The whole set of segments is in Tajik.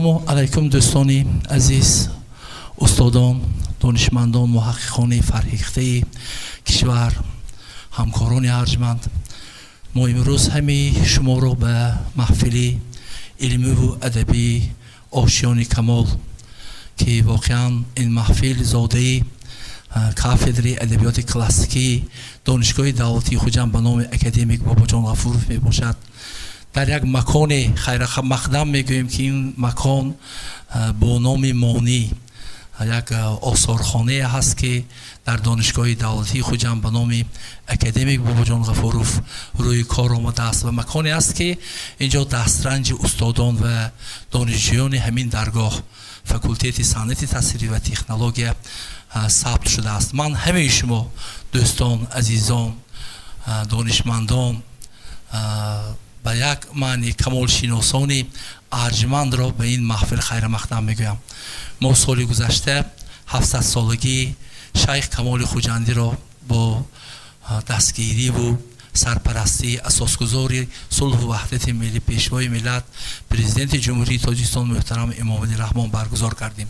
Ассалому алайкум, дӯстони азиз, устодон, донишмандон, муҳаққиқони фарҳихтаи кишвар, ҳамкорони арҷманд. Мо имрӯз ҳамаи шуморо ба маҳфили илмиву адабии «Ошиёни Камол», ки воқеан ин маҳфил зодаи кафедраи адабиёти классикии Донишгоҳи давлатии Хуҷанд ба номи академик Бобоҷон Ғафуров мебошад, дар як маконе хайрамақдам мегӯем, ки ин макон бо номи Монӣ як осорхонае ҳаст, ки дар Донишгоҳи давлатии Хуҷанд ба номи академик Бобоҷон Ғафуров рӯи кор омадааст ва маконе аст, ки инҷо дастранҷи устодон ва донишҷӯёни ҳамин даргоҳ, факултети санъати тасвирӣ ва технология, сабт шудааст. Ман ҳамаи шумо, дӯстон, азизон, донишмандон, ба як маъни камолшиносони арҷмандро ба ин маҳфил хайрамақдам мегӯям. Мо соли гузашта 700-солагии шайх Камоли Хуҷандиро бо дастгириву сарпарастии асосгузори сулҳу ваҳдати миллӣ, Пешвои миллат, Президенти Ҷумҳурии Тоҷикистон муҳтарам Эмомалӣ Раҳмон баргузор кардем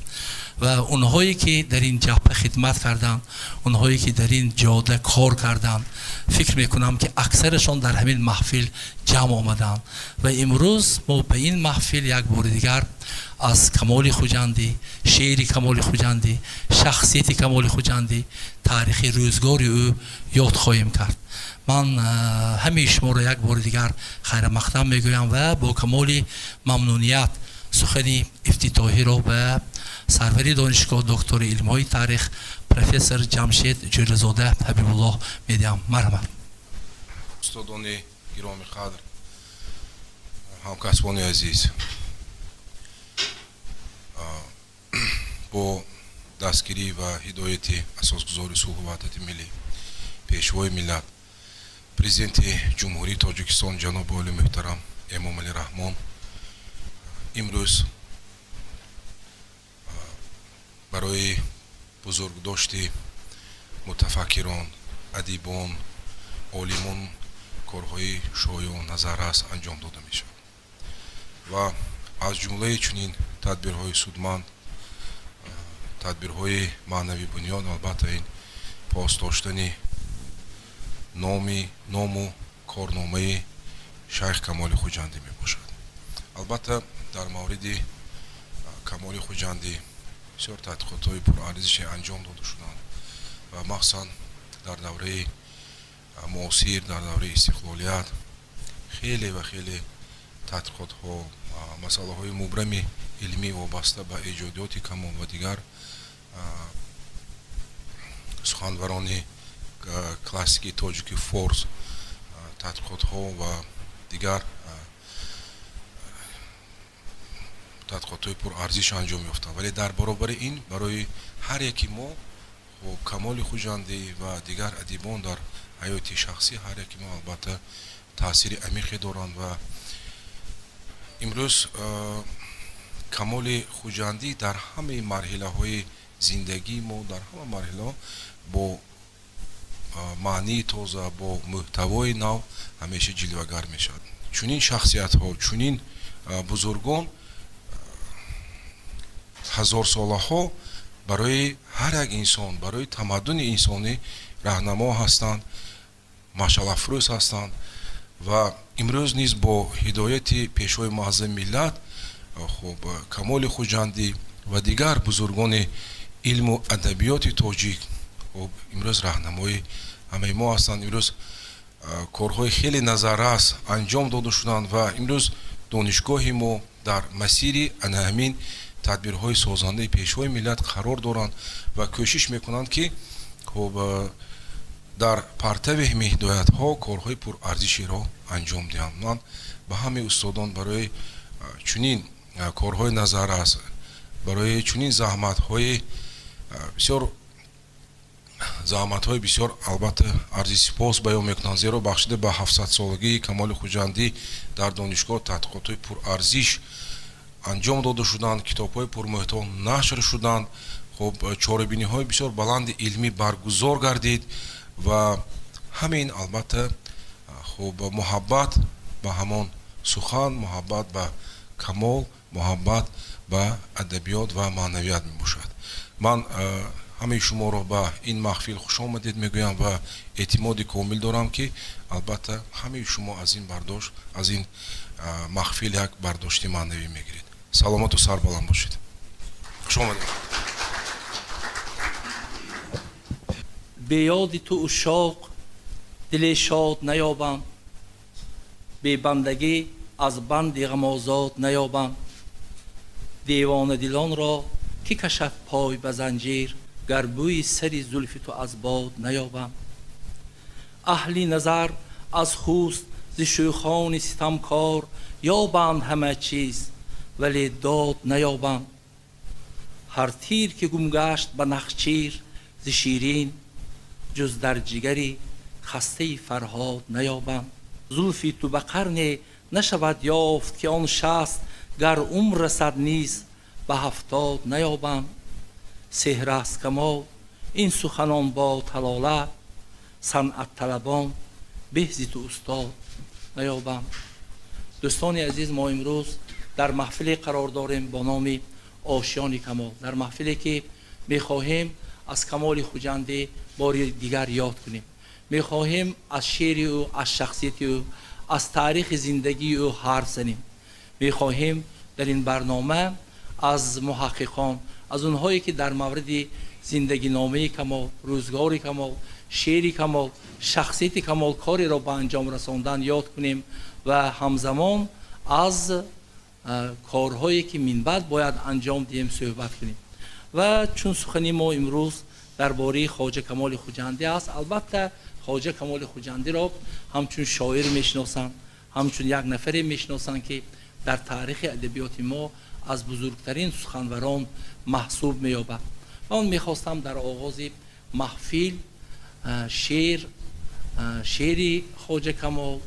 ва онҳое ки дар ин ҷабҳа хидмат карданд, онҳое ки дар ин ҷода кор карданд, фикр мекунам, ки аксарашон дар ҳамин маҳфил ҷамъ омаданд. Ва имрӯз мо ба ин маҳфил як бори дигар аз Камоли Хуҷандӣ, шеъри Камоли Хуҷандӣ, шахсияти Камоли Хуҷандӣ, таърихи рӯзгори ӯ ёд хоҳем кард. Ман ҳамаи шуморо як бори дигар хайрамақдам мегӯям ва бо камоли мамнуният сухани ифтитоҳиро ба сарвари донишгоҳ, доктори илмҳои таърих, профессор Ҷамшед Ҷӯразода Ҳабибуллоҳ медиҳам. Марҳамат. Устодони гиромӣ қадр, ҳамкасбони азиз, бо дастгирӣ ва ҳидояти асосгузори сулҳу ваҳдати миллӣ, Пешвои миллат, Президенти Ҷумҳурии Тоҷикистон ҷаноби оли муҳтарам Эмомалӣ Раҳмон, имрӯз барои бузургдошти мутафаккирон, адибон, олимон корҳои шоён назаррас анҷом дода мешавад ва аз ҷумлаи чунин тадбирҳои судманд, тадбирҳои маънавибунёд, албатта, ин пос доштани ному корномаи шайх Камоли Хуҷандӣ мебошад. Албатта, дар мавриди Камоли Хуҷандӣ бисёр тадқиқотҳои пурарзише анҷом дода шуданд ва махсусан дар давраи муосир, дар давраи истиқлолият, хеле ва хеле тадқиқотҳо, масъалаҳои мубрами илмӣ вобаста ба эҷодиёти Камол ва дигар суханварони классикии тоҷики форс тадқиқотҳо ва дигар тадқиқотҳои пурарзиш анҷом ёфтанд. Вале дар баробари ин барои ҳар яки мо Камоли Хуҷандӣ ва дигар адибон дар ҳаёти шахсӣ ҳар яки мо, албатта, таъсири амиқе доранд. Ва имрӯз Камоли Хуҷандӣ дар ҳамаи марҳилаҳои зиндагии мо, дар ҳама марҳилаҳо бо маънии тоза, бо мӯҳтавои нав ҳамеша ҷилвагар мешавад. Чунин шахсиятҳо, чунин бузургон ҳазорсолаҳо барои ҳар як инсон, барои тамаддуни инсонӣ раҳнамо ҳастанд, машъалафрӯз ҳастанд. Ва имрӯз низ бо ҳидояти Пешвои муаззами миллат, хуб, Камоли Хуҷандӣ ва дигар бузургони илму адабиёти тоҷик, хуб, имрӯз раҳнамои ҳамаи мо ҳастанд. Имрӯз корҳои хеле назаррас анҷом дода шуданд ва имрӯз донишгоҳи мо дар масири ана ҳамин тадбирҳои созандаи Пешвои миллат қарор доранд ва кӯшиш мекунанд, ки, хуб, дар партави ҳамин ҳидоятҳо корҳои пурарзишеро анҷом диҳанд. Ман ба ҳамаи устодон барои чунин корҳои назаррас, барои чунин заҳматҳои бисёр, заҳматҳои бисёр, албатта, арзи сипос баён мекунам, зеро бахшида ба 700-солагии Камоли Хуҷандӣ дар донишгоҳ тадқиқотҳои пурарзиш анҷом дода шуданд, китобҳои пурмуҳтаво нашр шуданд, хуб, чорабиниҳои бисёр баланди илмӣ баргузор гардид. Ва ҳамин, албатта, хуб, муҳаббат ба ҳамон сухан, муҳаббат ба Камол муҳаббат ба адабиёт ва маънавият мебошад. Ман ҳамаи шуморо ба ин маҳфил хушомадед мегӯям ва эътимоди комил дорам, ки албатта ҳамаи шумо аз ин бардошт, аз ин маҳфил як бардошти маънавӣ мегиред. Саломату сарбаланд бошед. Хуш омадед. Беёди ту ушшоқ диле шод наёбам, бебандагӣ аз банди ғамозод наёбам. Девонадилонро ки кашад пой ба занҷир, гар бӯи сари зулфи ту аз бод наёбам. Аҳли назар аз хуст зи шӯхони ситамкор ёбанд ҳама чиз, вале дод наёбам. Ҳар тир ки гум гашт ба нахчир зи ширин, ҷуз дар ҷигари хастаи Фарҳод наёбам. Зулфи ту ба қарне нашавад ёфт, ки он 60 гар умр расад низ ба 70 наёбам. Сеҳр аст Камол ин суханон бо талолат, санъатталабон беҳ зи ту устод наёбам. Дӯстони азиз, мо имрӯз дар маҳфиле қарор дорем бо номи Ошиёни Камол, дар маҳфиле ки мехоҳем аз Камоли Хуҷандӣ бори дигар ёд кунем. Мехоҳем аз шеъри ӯ, аз шахсияти ӯ, аз таърихи зиндагии ӯ ҳарф занем. Мехоҳем дар ин барнома аз муҳаққиқон, аз онҳое ки дар мавриди зиндагиномаи Камол, рӯзгори Камол, шеъри Камол, шахсияти Камол кореро ба анҷом расондан ёд кунем ва ҳамзамон аз корҳое ки минбаъд бояд анҷом диҳем суҳбат кунем. Ва чун сухани мо имрӯз дар бораи Хоҷа Камоли Хуҷандӣ аст, албатта Хоҷа Камоли Хуҷандиро ҳамчун шоир мешиносанд, ҳамчун як нафаре мешиносанд, ки дар таърихи адабиёти мо аз бузургтарин суханварон маҳсуб меёбад. Ва он мехостам дар оғози маҳфил шеъри Хоҷа Камол,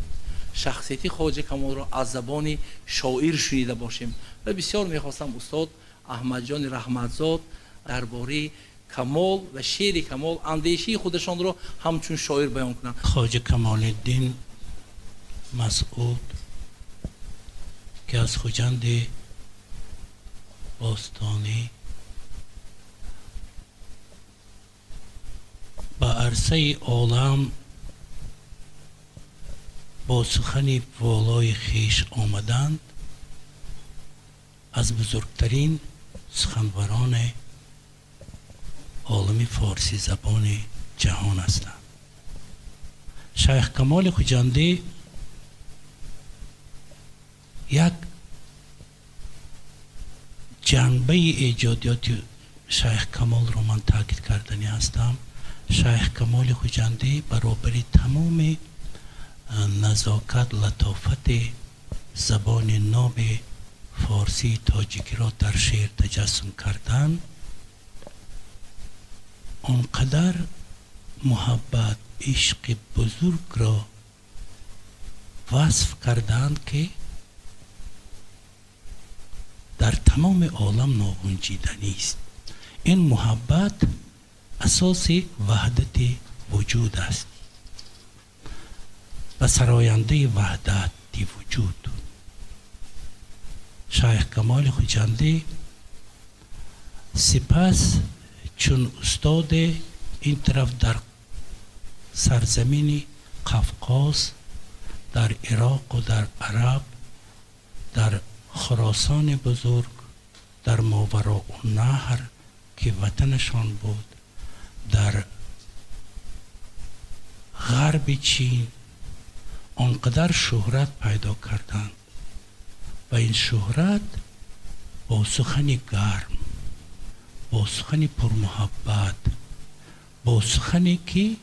шахсияти Хоҷа Камолро аз забони шоир шунида бошем. Ва бисёр мехостам устод Аҳмадҷони Раҳматзод дар бораи Камол ва шеъри Камол андешаи худашонро ҳамчун шоир баён кунанд. Хоҷа Камолиддин Масъуд, ки аз Хуҷанди бостонӣ ба арсаи олам бо сухани волои хеш омаданд, аз бузургтарин суханварони олами форсизабони ҷаҳон ҳастанд. Шайх Камоли Хуҷандӣ як ҷанбаи эҷодиёти Шайх Камолро ман таъкид карданӣ ҳастам. Шайх Камоли Хуҷандӣ баробари тамоми назокат, латофати забони ноби форсии тоҷикиро дар шеър таҷассум кардан, он қадар муҳаббат, ишқи бузургро васф карданд, ки дар тамоми олам ногунҷиданист. Ин муҳаббат асоси ваҳдати вуҷуд аст ва сарояндаи ваҳдати вуҷуд. Шайх Камоли Хуҷандӣ сипас чун устоде ин тараф дар сарзамини Қафқоз, дар Ироқу дар Араб, дар Хуросони бузург, дар Мовароуннаҳр, ки ватанашон буд, дар ғарби Чин он қадар шӯҳрат пайдо карданд ва ин шӯҳрат бо сухани гарм, бо сухани пурмуҳаббат, бо сухане ки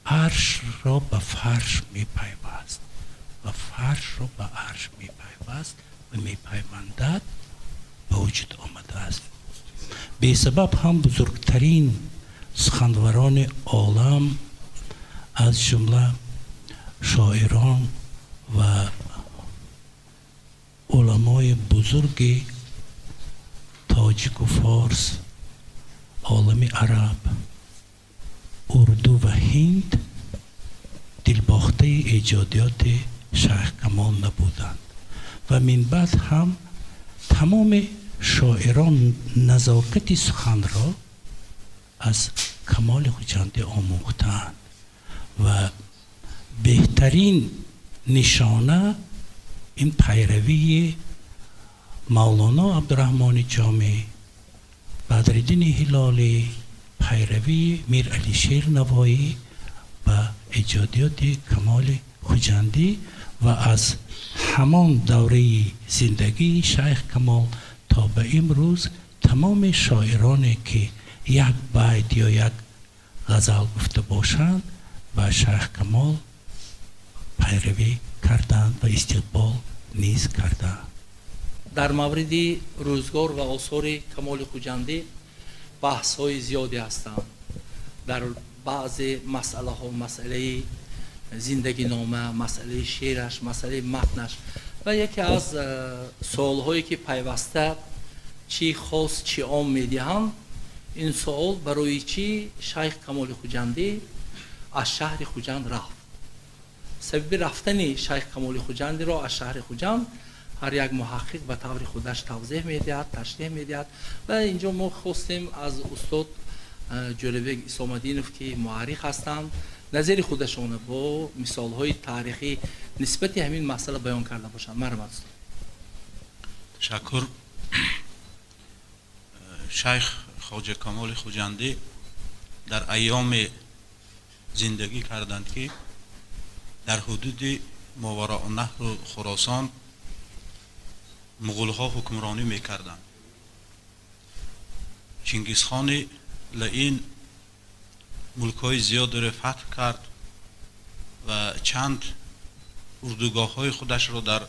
аршро ба фарш мепайваст ва фаршро ба арш мепайваст ва мепайвандад, ба вуҷуд омадааст. Бесабаб ҳам бузургтарин суханварони олам, аз ҷумла шоирон ва уламои бузурги тоҷику форс, олами араб, урду ва ҳинд дилбохтаи эҷодиёти Шайх Камол набуданд ва минбаъд ҳам Тамоми шоирон назокати суханро аз Камоли Хуҷандӣ омӯхтаанд ва беҳтарин нишона ин пайравии Мавлоно Абдураҳмони Ҷомӣ, Бадриддини Ҳилолӣ, пайравии Мир Алишер Навоӣ ба эҷодиёти Камоли Хуҷандӣ ва аз ҳамон давраи зиндагии Шайх Камол то ба имрӯз тамоми шоироне, ки як байт ё як ғазал гуфта бошанд, ба Шайх Камол пайравӣ карданд ва истиқбол низ карданд. Дар мавриди рӯзгор ва осори Камоли Хуҷандӣ баҳсҳои зиёде ҳастанд. Дар баъзе масъалаҳо, масъалаи зиндагинома, масъалаи шеъраш, масъалаи матнаш, ва яке аз суолҳое, ки пайваста чӣ хос, чӣ ом медиҳанд, ин суол: барои чӣ Шайх Камоли Хуҷандӣ аз шаҳри Хуҷанд рафт? Сабаби рафтани Шайх Камоли Хуҷандиро аз шаҳри Хуҷанд ҳар як муҳаққиқ ба таври худаш тавзеҳ медиҳад, ташреҳ медиҳад. Ва инҷо мо хостем аз устод Ҷӯрабек Исомаддинов, ки муаррих ҳастанд, назари худашона бо мисолҳои таърихӣ нисбати ҳамин масъала баён карда бошанд. Марҳамат, устод. Ташаккур. Шайх Хоҷа Камоли Хуҷандӣ дар айёме зиндагӣ карданд, ки дар ҳудуди Мовароуннаҳру Хуросон муғулҳо ҳукмронӣ мекарданд. Чингизхони лаин мулкҳои зиёдеро фатҳ кард ва чанд урдугоҳҳои худашро дар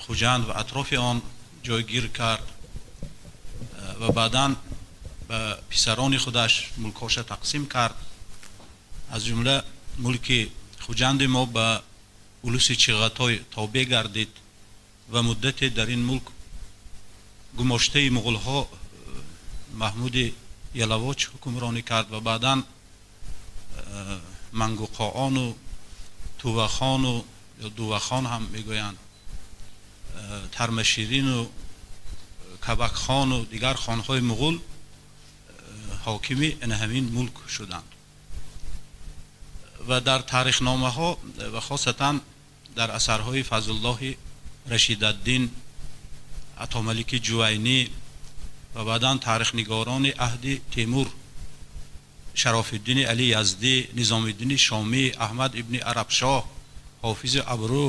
Хуҷанд ва атрофи он ҷойгир кард ва баъдан ба писарони худаш мулкҳоша тақсим кард. Аз ҷумла мулки Хуҷанди мо ба улуси Чиғатой тобеъ гардид ва муддате дар ин мулк гумоштаи муғулҳо Маҳмуди Ялавоч ҳукмронӣ кард ва баъдан Мангуқоону Тувахону ё Дувахон ҳам мегӯянд, Тармаширину Кабакхону дигар хонҳои муғул ҳокими ин ҳамин мулк шуданд. Ва дар таърихномаҳо ва хосатан дар асарҳои Фазлуллоҳи Рашидаддин, Атомалики Ҷувайнӣ ва баъдан таърихнигорони аҳди Темур, Шарофиддини Али Яздӣ, Низомиддини Шомӣ, Аҳмад ибни Арабшоҳ, Ҳофизи Абрӯ,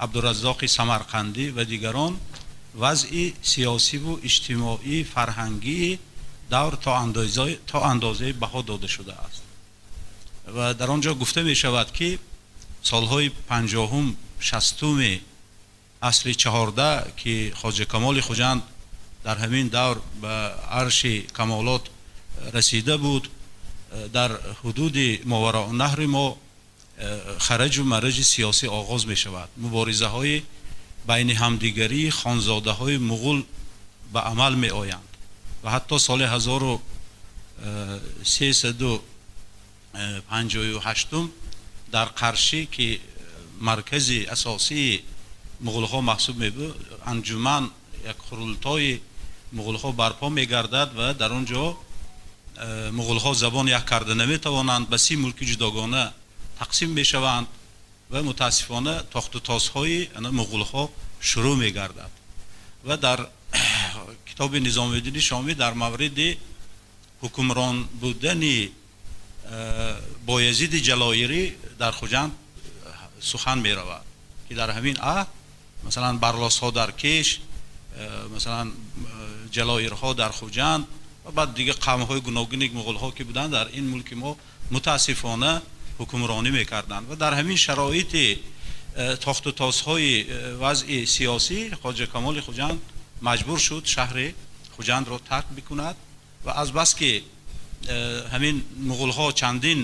Абдураззоқи Самарқандӣ ва дигарон вазъи сиёсиву иҷтимоӣ, фарҳангии давр то андозаи баҳо дода шудааст. Ва дар он ҷо гуфта мешавад, ки солҳои 50-ум, 60-уми асри 14, ки Хоҷа Камоли Хуҷанд дар ҳамин давр ба арши камолот расида буд, дар ҳудуди Мовароуннаҳри мо хараҷу мараҷи сиёсӣ оғоз мешавад. Муборизаҳои байни ҳамдигарии хонзодаҳои муғул ба амал меоянд ва ҳатто соли 1358-ум дар Қаршӣ, ки маркази асосии муғулҳо маҳсуб мебуд, анҷуман, як хурултои муғулҳо барпо мегардад ва дар он ҷо муғулҳо забон як карда наметавонанд, ба 30 мулки ҷудогона тақсим мешаванд ва мутаассифона тохтутозҳои муғулҳо шурӯъ мегардад. Ва дар китоби Низомиддини Шомӣ дар мавриди ҳукмрон будани Боязиди Ҷалоирӣ дар Хуҷанд сухан меравад, ки дар ҳамин аҳд, масалан, барлосҳо дар Кеш, масалан, ҷалоирҳо дар Хуҷанд ва баъд дигар қавмҳои гуногуни муғулҳо, ки буданд, дар ин мулки мо мутаассифона ҳукмронӣ мекарданд. Ва дар ҳамин шароити тохтутозҳои вазъи сиёсӣ Хоҷа Камоли Хуҷанд маҷбур шуд шаҳри Хуҷандро тарк бикунад. Ва азбаски ҳамин муғулҳо чандин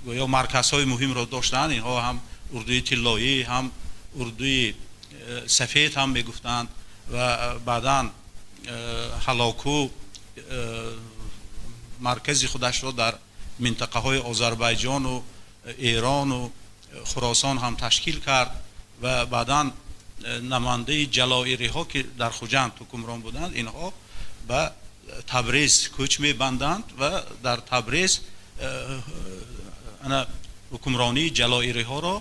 гӯё марказҳои муҳимро доштанд, инҳо ҳам урдуи тиллоӣ, ҳам урдуи сафед ҳам мегуфтанд ва баъдан Ҳалоку маркази худашро дар минтақаҳои Озарбайҷону Эрону Хуросон ҳам ташкил кард ва баъдан Намояндаи ҷалоириҳо, ки дар Хуҷанд ҳукмрон буданд, инҳо ба Табриз кӯч мебанданд ва дар Табриз ана ҳукмронии ҷалоириҳоро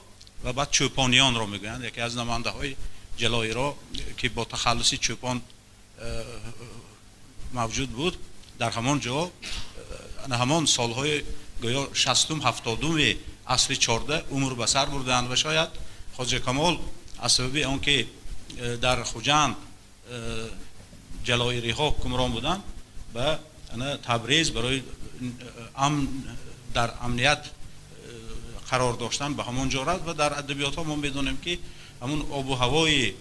ва баъд чӯпониёнро мегӯянд. Яке аз намояндаҳои ҷалоиро, ки бо тахаллуси чӯпон мавҷуд буд, дар ҳамон ҷо ҳамон солҳои гӯё шастум, ҳафтодуми асри 14 умр ба сар бурданд. Ва шояд Хоҷа Камол аз сабаби он ки дар Хуҷанд ҷалоириҳо ҳукмрон буданд, ба Табриз барои дар амният қарор доштан ба ҳамон ҷо рафт. Ва дар адабиётҳо мо медонем, ки ҳамун обу ҳавои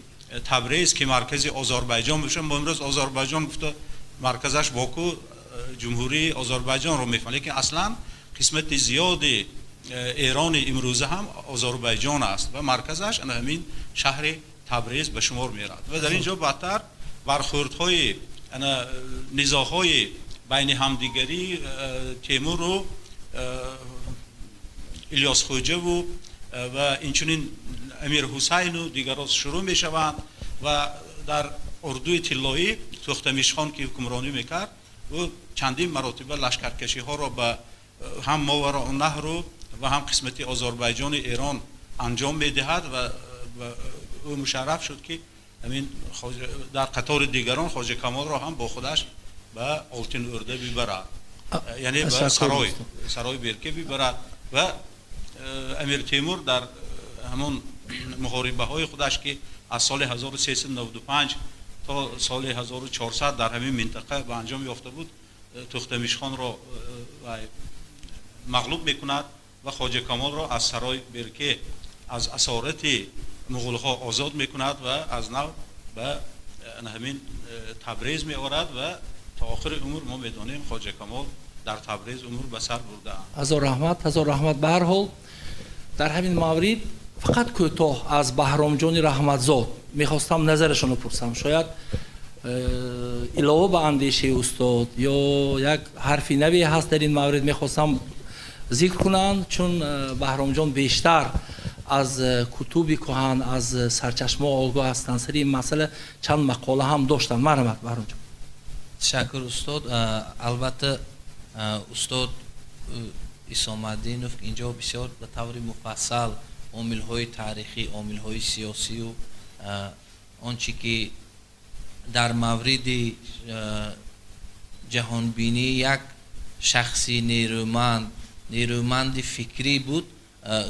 Табриз, ки маркази Озарбойҷон бошад, мо имрӯз Озарбойҷон гуфта, марказаш Боку, Ҷумҳурии Озарбойҷонро мефаҳмем, лекин аслан қисмати зиёди Эрони имрӯза ҳам Озарбойҷон аст ва марказаш ана ҳамин шаҳри Табриз ба шумор меравад. Ва дар ин ҷо баъдтар бархӯрдҳои, ана низоъҳои байни ҳамдигарӣ Темуру Илёс Хоҷаву ва инчунин Амир Ҳусайну дигарро шурӯъ мешаванд. Ва дар Урдуи Тиллоӣ Тӯхтамишхон, ки ҳукмронӣ мекард, ӯ чандин маротиба лашкаркашиҳоро ба ҳам Мовароуннаҳру ва ҳам қисмати Озарбойҷони Эрон анҷом медиҳад ва ӯ мушарраф шуд, ки ҳамин дар қатори дигарон Хоҷа Камолро ҳам бо худаш ба Олтин Урда бибарад, яъне ба сарои Берке бибарад. Ва Амир Темур дар ҳамон муҳорибаҳои худаш, ки аз соли 1395 то соли 1400 дар ҳамин минтақа ба анҷом ёфта буд, Тӯхтамишхонро мағлуб мекунад ва Хоҷа Камолро аз сарои Берке аз асорати муғулҳо озод мекунад ва аз нав ба ҳамин Табриз меорад. Ва то охири умр, мо медонем, Хоҷа Камол дар Табриз умр ба сар бурдаанд. Ҳазор раҳмат, ҳазор раҳмат. Ба ҳар ҳол, дар ҳамин маврид фақат кӯтоҳ аз Баҳромҷони Раҳматзод мехостам назарашонро пурсам. Шояд илова ба андешаи устод ё як ҳарфи наве ҳаст дар ин маврид, мехостам зикр кунанд, чун Баҳромҷон бештар аз кутуби кӯҳан, аз сарчашмаҳо огоҳ ҳастанд, сари ин масъала чанд мақола ҳам доштанд. Марҳамат, Баҳромҷон. Ташаккур, устод. Албатта, устод Исомаддинов инҷо бисёр ба таври муфассал омилҳои таърихӣ, омилҳои сиёсию он чӣ ки дар мавриди ҷаҳонбинии як шахси нерӯманд, нерӯманди фикрӣ буд,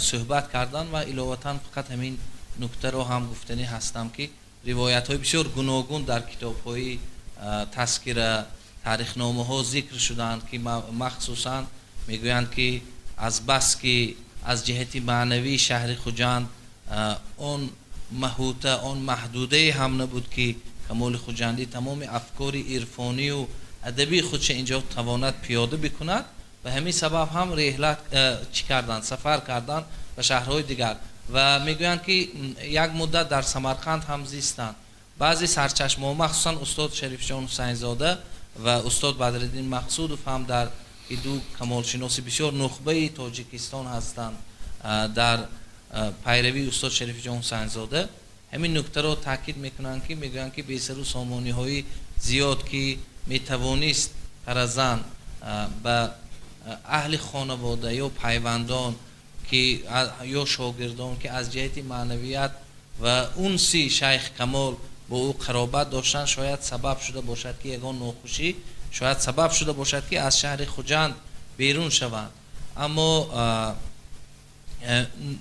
суҳбат кардан. Ва иловатан фақат ҳамин нуктаро ҳам гуфтанӣ ҳастам, ки ривоятҳои бисёр гуногун дар китобҳои тазкира, таърихномаҳо зикр шудаанд, ки махсусан мегӯянд, ки аз баски аз ҷиҳати маънавии шаҳри Хуҷанд он маҳута, он маҳдудае ҳам набуд, ки Камоли Хуҷандӣ тамоми афкори ирфонию адабии худша инҷо тавонад пиёда бикунад. Ба ҳамин сабаб ҳам реҳлат чӣ карданд, сафар карданд ба шаҳрҳои дигар. Ва мегӯянд, ки як муддат дар Самарқанд ҳам зистанд. Баъзе сарчашмаҳо, махсусан устод Шарифҷон Ҳусайнзода ва устод Бадриддин Мақсудов ҳам, дар ки ду камолшиноси бисёр нухбаи Тоҷикистон ҳастанд, дар пайравии устод Шарифҷон Ҳусайнзода ҳамин нуктаро таъкид мекунанд, ки мегӯянд, ки бесару сомониҳои зиёд, ки метавонист фаразан ба аҳли хонавода ё пайвандон, ки ё шогирдон, ки аз ҷиҳати маънавият ва унси Шайх Камол бо ӯ қаробат доштанд, шояд сабаб шуда бошад, ки ягон нохушӣ шояд сабаб шуда бошад, ки аз шаҳри Хуҷанд берун шаванд. Аммо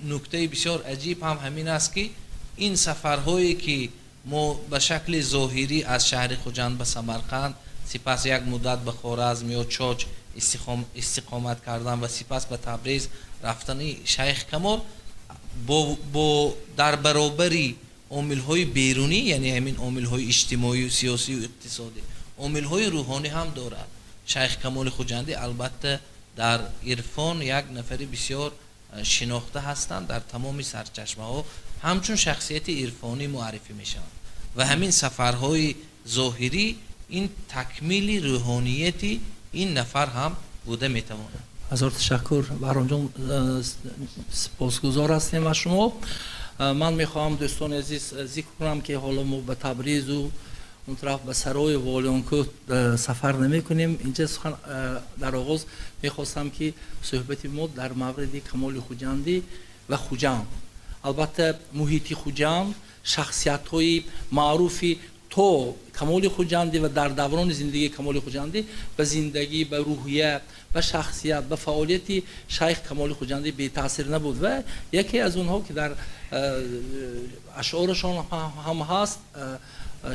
нуктаи бисёр аҷиб ҳам ҳамин аст, ки ин сафарҳое, ки мо ба шакли зоҳирӣ аз шаҳри Хуҷанд ба Самарқанд, сипас як муддат ба Хоразм ё Чоч истиқомат кардан ва сипас ба Табриз рафтани Шайх Камол бо дар баробари омилҳои берунӣ, яъне ҳамин омилҳои иҷтимоию сиёсию иқтисодӣ, омилҳои рӯҳонӣ ҳам дорад. Шайх Камоли Хуҷандӣ албатта дар ирфон як нафари бисёр шинохта ҳастанд, дар тамоми сарчашмаҳо ҳамчун шахсияти ирфонӣ муаррифӣ мешаванд ва ҳамин сафарҳои зоҳирӣ ин такмили рӯҳонияти ин нафар ҳам буда метавонад. Ҳазор ташаккур, Баҳромҷон, сипосгузор ҳастем аз шумо. Ман мехоҳам, дӯстони азиз, зикр кунам, ки ҳоло мо ба Табризу он тараф, ба сарои Волиёнкӯҳ сафар намекунем. Инҷа сухан дар оғоз мехостам, ки суҳбати мо дар мавриди Камоли Хуҷандӣ ва Хуҷанд, албатта муҳити Хуҷанд, шахсиятҳои маъруфи то Камоли Хуҷандӣ ва дар даврони зиндагии Камоли Хуҷандӣ ба зиндагӣ, ба рӯҳия, ба шахсият, ба фаъолияти шайх Камоли Хуҷандӣ бетаъсир набуд. Ва яке аз онҳо, ки дар ашъорашон ҳам ҳаст,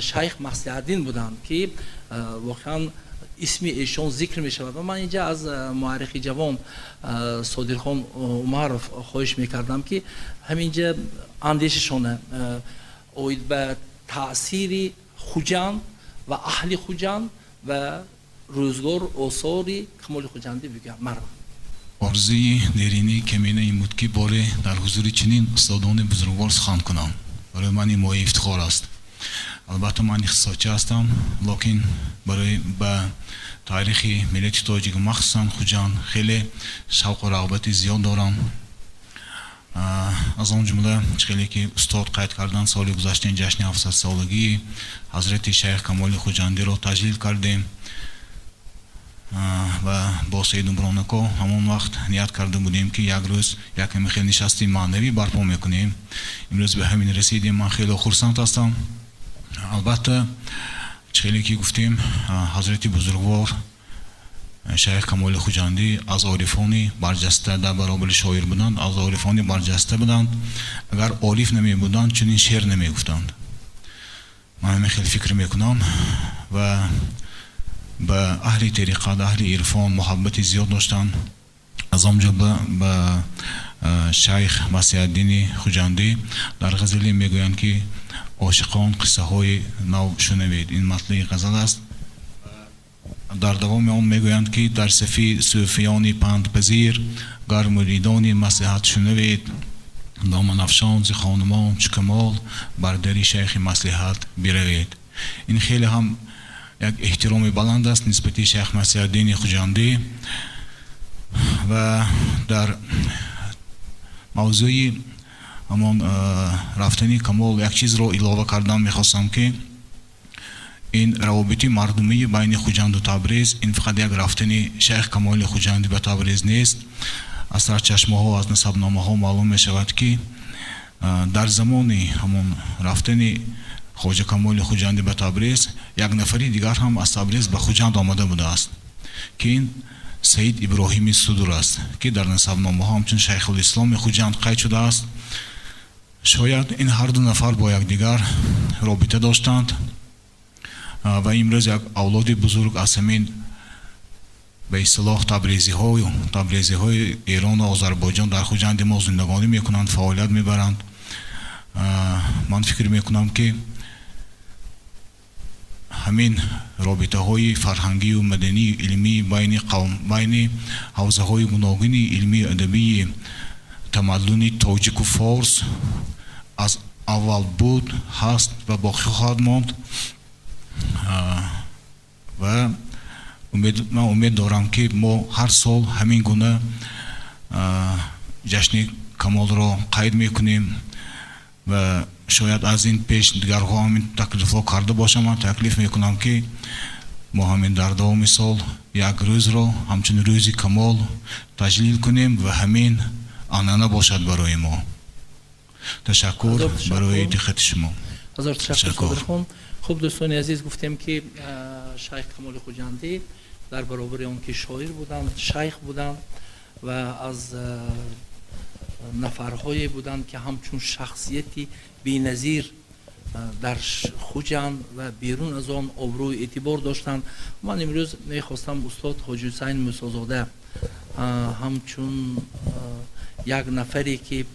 шайх Маслиҳатдин буданд, ки воқеан исми эшон зикр мешавад. Ва ман инҷа аз муаррихи ҷавон Содирхон Умаров хоҳиш мекардам, ки ҳаминҷа андешашона оид ба таъсири Хуҷанд ва аҳли Хуҷанд ва рӯзгор, осори Камоли Хуҷандӣ бигӯяд. Марҳамат. Орзуи дерини камина ин буд, ки боре дар ҳузури чунин устодони бузургвор сухан кунам. Барои ман ин мояи ифтихор аст. Албатта, ман ихтисосчӣ ҳастам, лекин барои ба таърихи миллати тоҷик, махсусан Хуҷанд, хеле шавқу рағбати зиёд дорам. Аз он ҷумла, хеле ки устод қайд карданд, соли гузашта ин ҷашни 700-солагии ҳазрати шайх Камоли Хуҷандиро таҷлил кардем ва бо Саид Умронако ҳамон вақт ният карда будем, ки як рӯз як ҳамин хел нишасти маънавӣ барпо мекунем. Имрӯз ба ҳамин расидем, ман хеле хурсанд ҳастам. Албатта, хеле ки гуфтем, ҳазрати бузургвор шайх Камоли Хуҷандӣ аз орифони барҷаста, дар баробари шоир буданд, аз орифони барҷаста буданд. Агар ориф намебуданд, чунин шеър намегуфтанд. Ман ҳамин хел фикр мекунам. Ва ба аҳли тариқат, аҳли ирфон муҳаббати зиёд доштанд. Аз он ҷумла ба шайх Масиҳатдини Хуҷандӣ дар ғазале мегӯянд, ки ошиқон, қиссаҳои нав шунавед. Ин матлаи ғазал аст. Дар давоми он мегӯянд, ки дар сафи сӯфиёни пандпазир, гар муридони маслиҳат шунавед, доманафшон зи хонумон чу камол, бар дари шайхи маслиҳат биравед. Ин хеле ҳам як эҳтироми баланд аст нисбати шайх Масиҳатдини Хуҷандӣ. Ва дар мавзӯи ҳамон рафтани Камол як чизро илова кардан мехостам, ки ин равобити мардумии байни Хуҷанду Табриз, ин фақат як рафтани шайх Камоли Хуҷандӣ ба Табриз нест. Аз сарчашмаҳо, аз насабномаҳо маълум мешавад, ки дар замони ҳамон рафтани хоҷа Камоли Хуҷандӣ ба Табриз як нафари дигар ҳам аз Табриз ба Хуҷанд омада будааст, ки ин Саид Иброҳими Судур аст, ки дар насабномаҳо ҳамчун шайхулисломи Хуҷанд қайд шудааст. Шояд ин ҳарду нафар бо якдигар робита доштанд ва имрӯз як авлоди бузург аз ҳамин, ба истилоҳ, табрезиҳои Эрону Озарбойҷон дар Хуҷанди мо зиндагонӣ мекунанд, фаъолият мебаранд. Ман фикр мекунам, ки ҳамин робитаҳои фарҳангию маданию илмӣ байни қавм, байни ҳавзаҳои гуногуни илмию адабии тамаддуни тоҷику форс аз аввал буд, ҳаст ва боқӣ хоҳад монд. Ва ман умед дорам, ки мо ҳар сол ҳамин гуна ҷашни Камолро қайд мекунем. Ва шояд аз ин пеш дигарҳо ҳамин таклифҳо карда бошам, ман таклиф мекунам, ки мо ҳамин дар давоми сол як рӯзро ҳамчун рӯзи Камол таҷлил кунем ва ҳамин анъана бошад барои мо. Ташаккур барои диққати шумо. Ҳазор ташаккур. Хуб, дӯстони азиз, гуфтем, ки шайх Камоли Хуҷандӣ дар баробари он ки шоир буданд, шайх буданд ва аз нафарҳое буданд, ки ҳамчун шахсияти беназир дар Хуҷанд ва берун аз он обрӯи эътибор доштанд. Ман имрӯз мехостам устод Ҳоҷи Ҳусайн Мусозода ҳамчун як нафаре, ки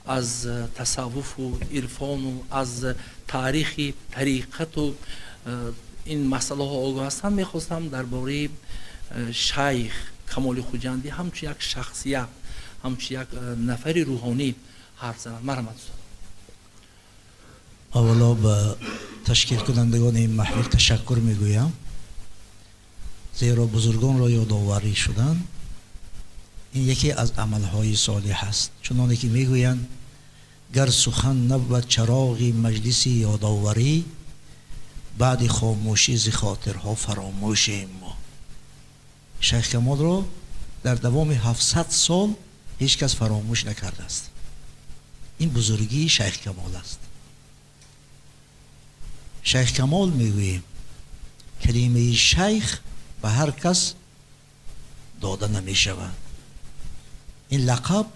аз тасаввуфу ирфону аз таърихи тариқату ин масъалаҳо огоҳ ҳастанд, мехостам дар бораи шайх Камоли Хуҷандӣ ҳамчун як шахсият, ҳамчун як нафари рӯҳонӣ ҳарф зананд. Марҳамат, устод. Аввало ба ташкилкунандагони ин маҳфил ташаккур мегӯям, зеро бузургонро ёдоварӣ шудан ин яке аз амалҳои солеҳ аст. Чуноне ки мегӯянд, Гар сухан набуд чароғи маҷлиси ёдоварӣ, баъди хомӯшӣ зи хотирҳо фаромӯшем мо. Шайх Камолро дар давоми 700 сол ҳеҷ кас фаромӯш накардааст. Ин бузургии Шайх Камол аст. Шайх Камол мегӯем, калимаи шайх ба ҳар кас дода намешавад. Ин лақаб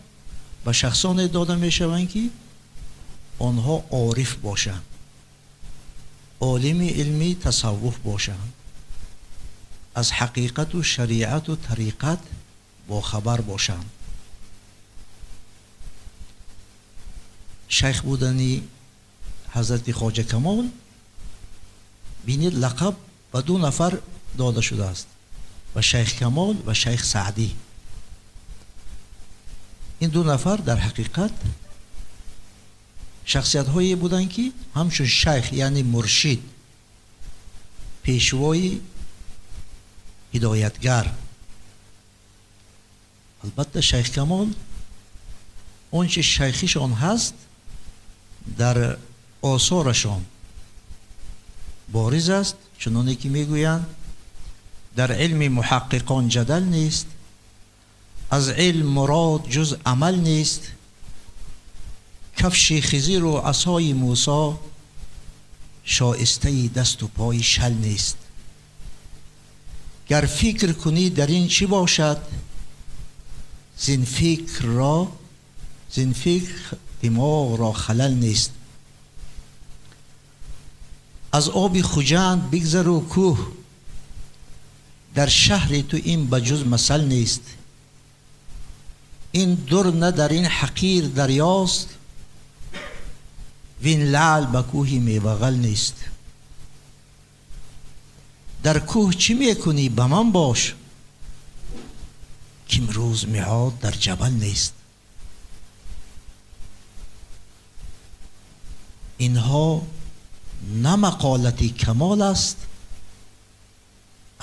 ба шахсоне дода мешаванд, ки онҳо ориф бошанд, олими илми тасаввуф бошанд, аз ҳақиқату шариату тариқат бохабар бошанд. Шайх будани ҳазрати Хоҷа Камол, бинед, лақаб ба ду нафар дода шудааст, ба Шайх Камол ва Шайх Саъдӣ. Ин ду нафар дар ҳақиқат шахсиятҳое буданд, ки ҳамчун шайх, яъне муршид, пешвои ҳидоятгар. Албатта Шайх Камол он чи шайхишон ҳаст дар осорашон бориз аст, чуноне ки мегӯянд дар илми муҳаққиқон ҷадал нест, аз илм мурод ҷуз амал нест, кафши хизиру асои Мусо шоистаи дасту пои шал нест. Гар фикр кунӣ дар ин чӣ бошад, зин фикр димоғро халал нест. Аз оби Хуҷанд бигзару кӯҳ, дар шаҳри ту ин ба ҷуз масал нест. Ин дур на дар ин ҳақир дарёст, вин лаъл ба кӯҳи мевағал нест. Дар кӯҳ чӣ мекунӣ ба ман бош, ки имрӯз меъод дар ҷабал нест. Инҳо на мақолати камол аст,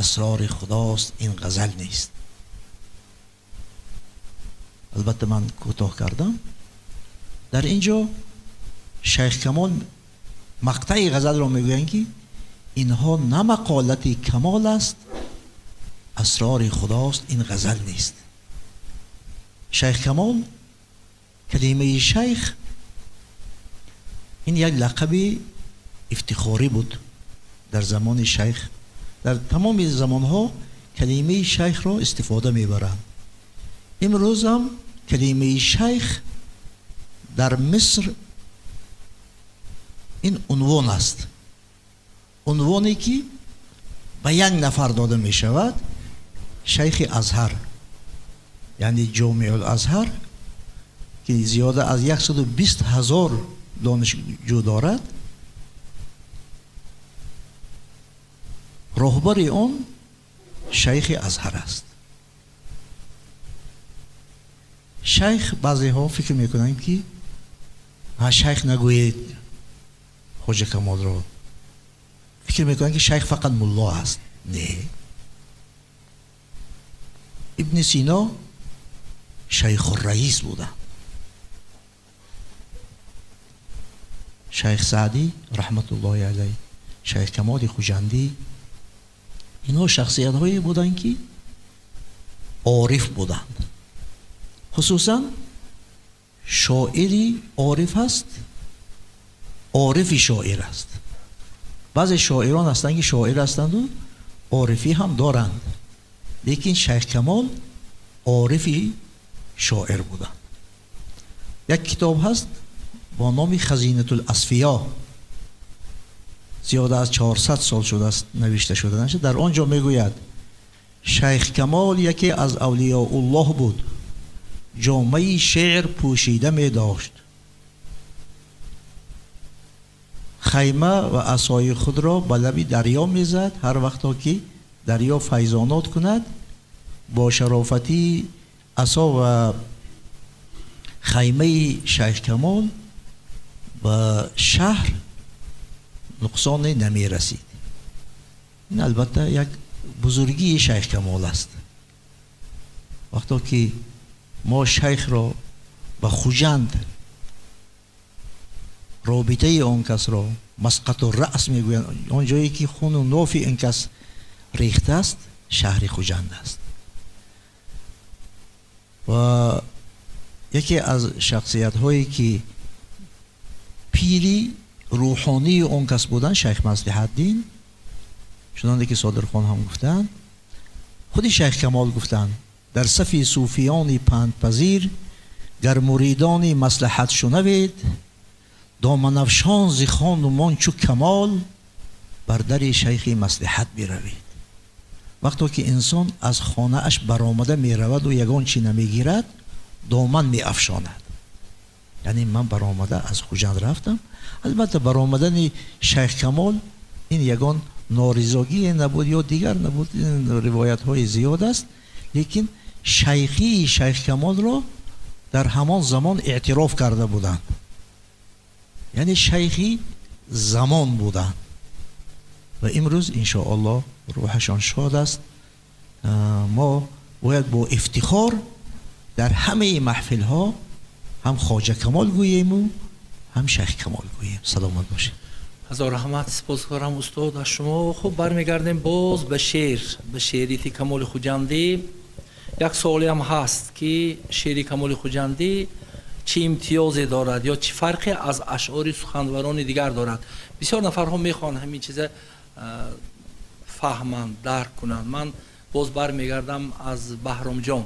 асрори худост, ин ғазал нест. Албатта ман кӯтоҳ кардам. Дар ин ҷо Шайх Камол мақтаи ғазалро мегӯянд, ки инҳо на мақолати камол аст, асрори худост, ин ғазал нест. Шайх Камол, калимаи шайх ин як лақаби ифтихорӣ буд дар замони шайх. Дар тамоми замонҳо калимаи шайхро истифода мебаранд. Имрӯзам калимаи шайх дар Миср ин унвон аст, унвоне ки ба як нафар дода мешавад, Шайхи Азҳар, яъне Ҷомеул Азҳар, ки зиёда аз 120 000 донишҷӯ дорад. Роҳбари он Шайхи Азҳар аст. Шайх, баъзеҳо фикр мекунанд, ки шайх нагӯед Хоҷа Камолро, фикр мекунанд, ки шайх фақат мулло аст. Не, Ибни Сино шайхурраис буданд. Шайх Саъдӣ раҳматуллоҳи алайҳ, Шайх Камоли Хуҷандӣ, инҳо шахсиятҳое буданд, ки ориф буданд. Хусусан шоири ориф аст, орифи шоир аст. Баъзе шоирон ҳастанд, ки шоир ҳастанду орифӣ ҳам доранд, лекин Шайх Камол орифи шоир буданд. Як китоб ҳаст бо номи Хазинатул Асфиё, зиёда аз 400 сол шудааст навишта шуданаш. Дар он ҷо мегӯяд Шайх Камол яке аз авлиёуллоҳ буд, ҷомаи шеър пӯшида медошт, хайма ва асои худро ба лаби дарё мезад. Ҳар вақто ки дарё файзонот кунад, бо шарофати асо ва хаймаи Шайх Камол ба шаҳр нуқсоне намерасид. Ин албатта як бузургии Шайх Камол аст. Вақто ки мо шайхро ба Хуҷанд Робитаи он касро Масқату Раъс мегӯянд, он ҷое ки хуну нофи ин кас рехтааст, шаҳри Хуҷанд аст. Ва яке аз шахсиятҳое ки пири рӯҳонии он кас буданд, Шайх Маслиҳатдин, чунонде ки Содирхон ҳам гуфтанд, худи Шайх Камол гуфтанд: дар сафи сӯфиёни пандпазир гар муридони маслиҳат шунавед, доманафшон зи хону мон чу камол бар дари шайхи маслиҳат биравед. Вақто ки инсон аз хонааш баромада мераваду ягон чӣ намегирад, доман меафшонад. Яъне ман баромада аз Хуҷанд рафтам. Албатта, баромадани Шайх Камол ин ягон норизогие набуд ё дигар набуд, ривоятҳои зиёд аст, лекин шайхии Шайх Камолро дар ҳамон замон эътироф карда буданд, яъне шайхи замон буданд. Ва имрӯз, иншоаллоҳ, рӯҳашон шод аст. Мо бояд бо ифтихор дар ҳамаи маҳфилҳо ҳам Хоҷа Камол гӯему ҳам Шайх Камол гӯем. Саломат бошед. Ҳазор раҳмат, сипосгузорам, устод, аз шумо. Хуб, бармегардем боз ба шеър, ба шеърияти Камоли Хуҷандӣ. Як суоле ҳам ҳаст, ки шеъри Камоли Хуҷандӣ чӣ имтиёзе дорад ё чӣ фарқе аз ашъори суханварони дигар дорад? Бисёр нафарҳо мехоҳанд ҳамин чиза фаҳманд, дарк кунанд. Ман боз бармегардам, аз Баҳромҷон,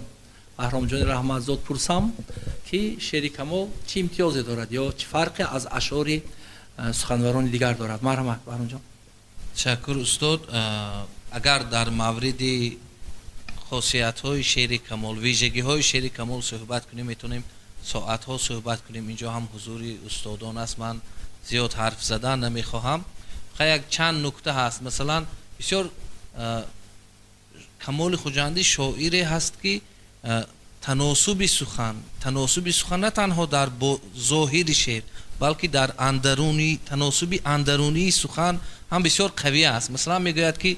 Баҳромҷони Раҳматзод пурсам, ки шеъри Камол чӣ имтиёзе дорад ё чӣ фарқе аз ашъори суханварони дигар дорад? Марҳамат, Баҳромҷон. Ташаккур, устод. Агар дар мавриди хосиятҳои шеъри Камол, вижагиҳои шеъри Камол суҳбат кунем, метавонем соатҳо суҳбат кунем. Инҷо ҳам ҳузури устодон аст, ман зиёд ҳарф задан намехоҳам. Як чанд нукта ҳаст. Масалан, бисёр Камоли Хуҷандӣ шоире ҳаст, ки таносуби сухан на танҳо дар зоҳири шеър, балки дар андаруни таносуби андарунии сухан ҳам бисёр қавӣ аст. Масалан, мегӯяд, ки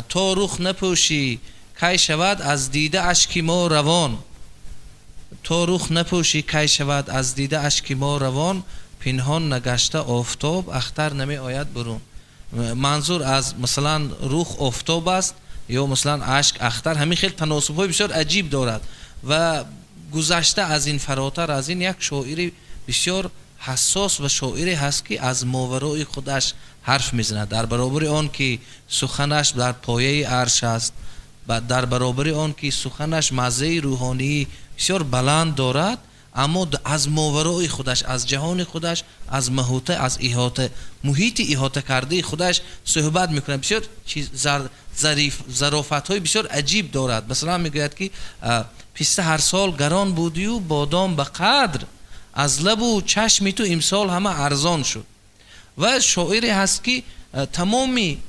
то рух напӯшӣ, кай шавад аз дида ашки мо равон, то рух напӯшӣ, кай шавад аз дида ашки мо равон, пинҳон нагашта офтоб, ахтар намеояд бурун. Манзур аз, масалан, рух офтоб аст ё, масалан, ашк ахтар. Ҳамин хел таносубҳои бисёр аҷиб дорад. Ва гузашта аз ин, фаротар аз ин, як шоири бисёр ҳассос ва шоире ҳаст, ки аз моварои худаш ҳарф мезанад. Дар баробари он ки суханаш дар пояи арш аст, дар баробари он ки суханаш маззаи рӯҳонии бисёр баланд дорад, аммо аз моварои худаш, аз ҷаҳони худаш, аз маҳута, аз иҳота, муҳити иҳотакардаи худаш суҳбат мекунад. Бисёр зариф, зарофатҳои бисёр аҷиб дорад. Масалан, мегӯяд, ки писта ҳар сол гарон будию бодом ба қадр, аз лабу чашми ту имсол ҳама арзон шуд. Ва шоире ҳаст, ки тамоми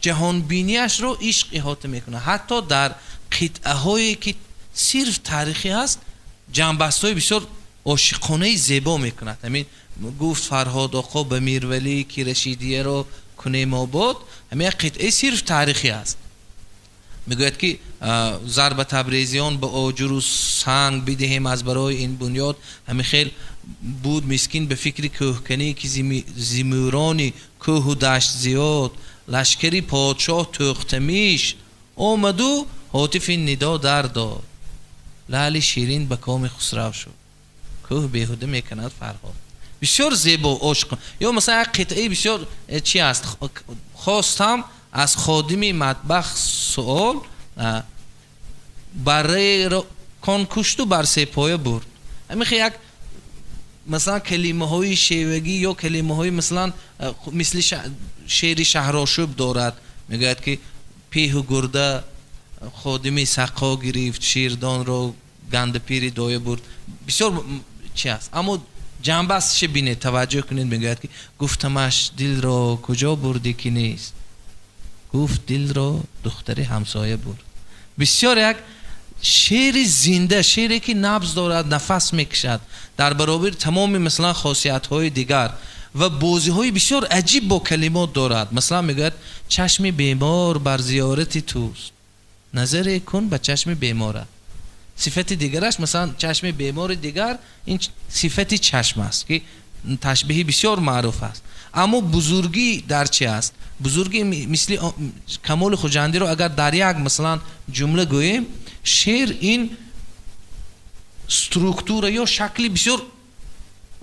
ҷаҳонбинияшро ишқ иҳота мекунад. Ҳатто дар қитъаҳое ки сирф таърихӣ ҳаст, ҷамъбастҳои бисёр ошиқонаи зебо мекунад. Ҳамин гуфт Фарҳод оқо ба Мирвалӣ, ки Рашидияро кунем обод. Ҳамин як қитъаи сирф таърихӣ аст. Мегӯяд, ки зарба табрезиён ба оҷуру санг бидиҳем аз барои ин бунёд. Ҳамин хел буд мискин ба фикри кӯҳканӣ, ки зимурони кӯҳу дашт зиёд, лашкари подшоҳ Тӯхтамиш омаду ҳотифи нидо дар дод, лаъли ширин ба коми Хусрав шуд, кӯҳ беҳуда мекунад фарҳод. Бисёр зебо, ошиқ. Ё, масалан, як қитъаи бисёр чи аст: хостам аз ходими матбах суол, барраеро кон кушту бар сепоя бурд. Ҳамин як, масалан, калимаҳои шевагӣ ё калимаҳои, масалан, мисли шеъри Шаҳрошӯб дорад. Мегӯяд, ки пеҳу гурда ходими сақо гирифт, ширдонро гандапири доя бурд. Бисёр чи аст, аммо ҷанбастше бинед, таваҷҷӯҳ кунед. Мегӯяд, ки гуфтамаш: дилро куҷо бурдӣ, ки нест? Гуфт: дилро духтари ҳамсоя бурд. Бисёр як шеъри зинда, шеъре ки набз дорад, нафас мекашад, дар баробари тамоми, масалан, хосиятҳои дигар. Ва бозиҳои бисёр аҷиб бо калимот дорад. Масалан, мегӯяд: чашми бемор бар зиёрати туст, назаре кун ба чашми беморат. Сифати дигараш, масалан, чашми бемори дигар, ин сифати чашм аст, ки ташбеҳи бисёр маъруф аст. Аммо бузургӣ дар чи аст? Бузургӣ мисли Камоли Хуҷандиро агар дар як масалан ҷумла гӯем, шеър ин структура ё шакли бисёр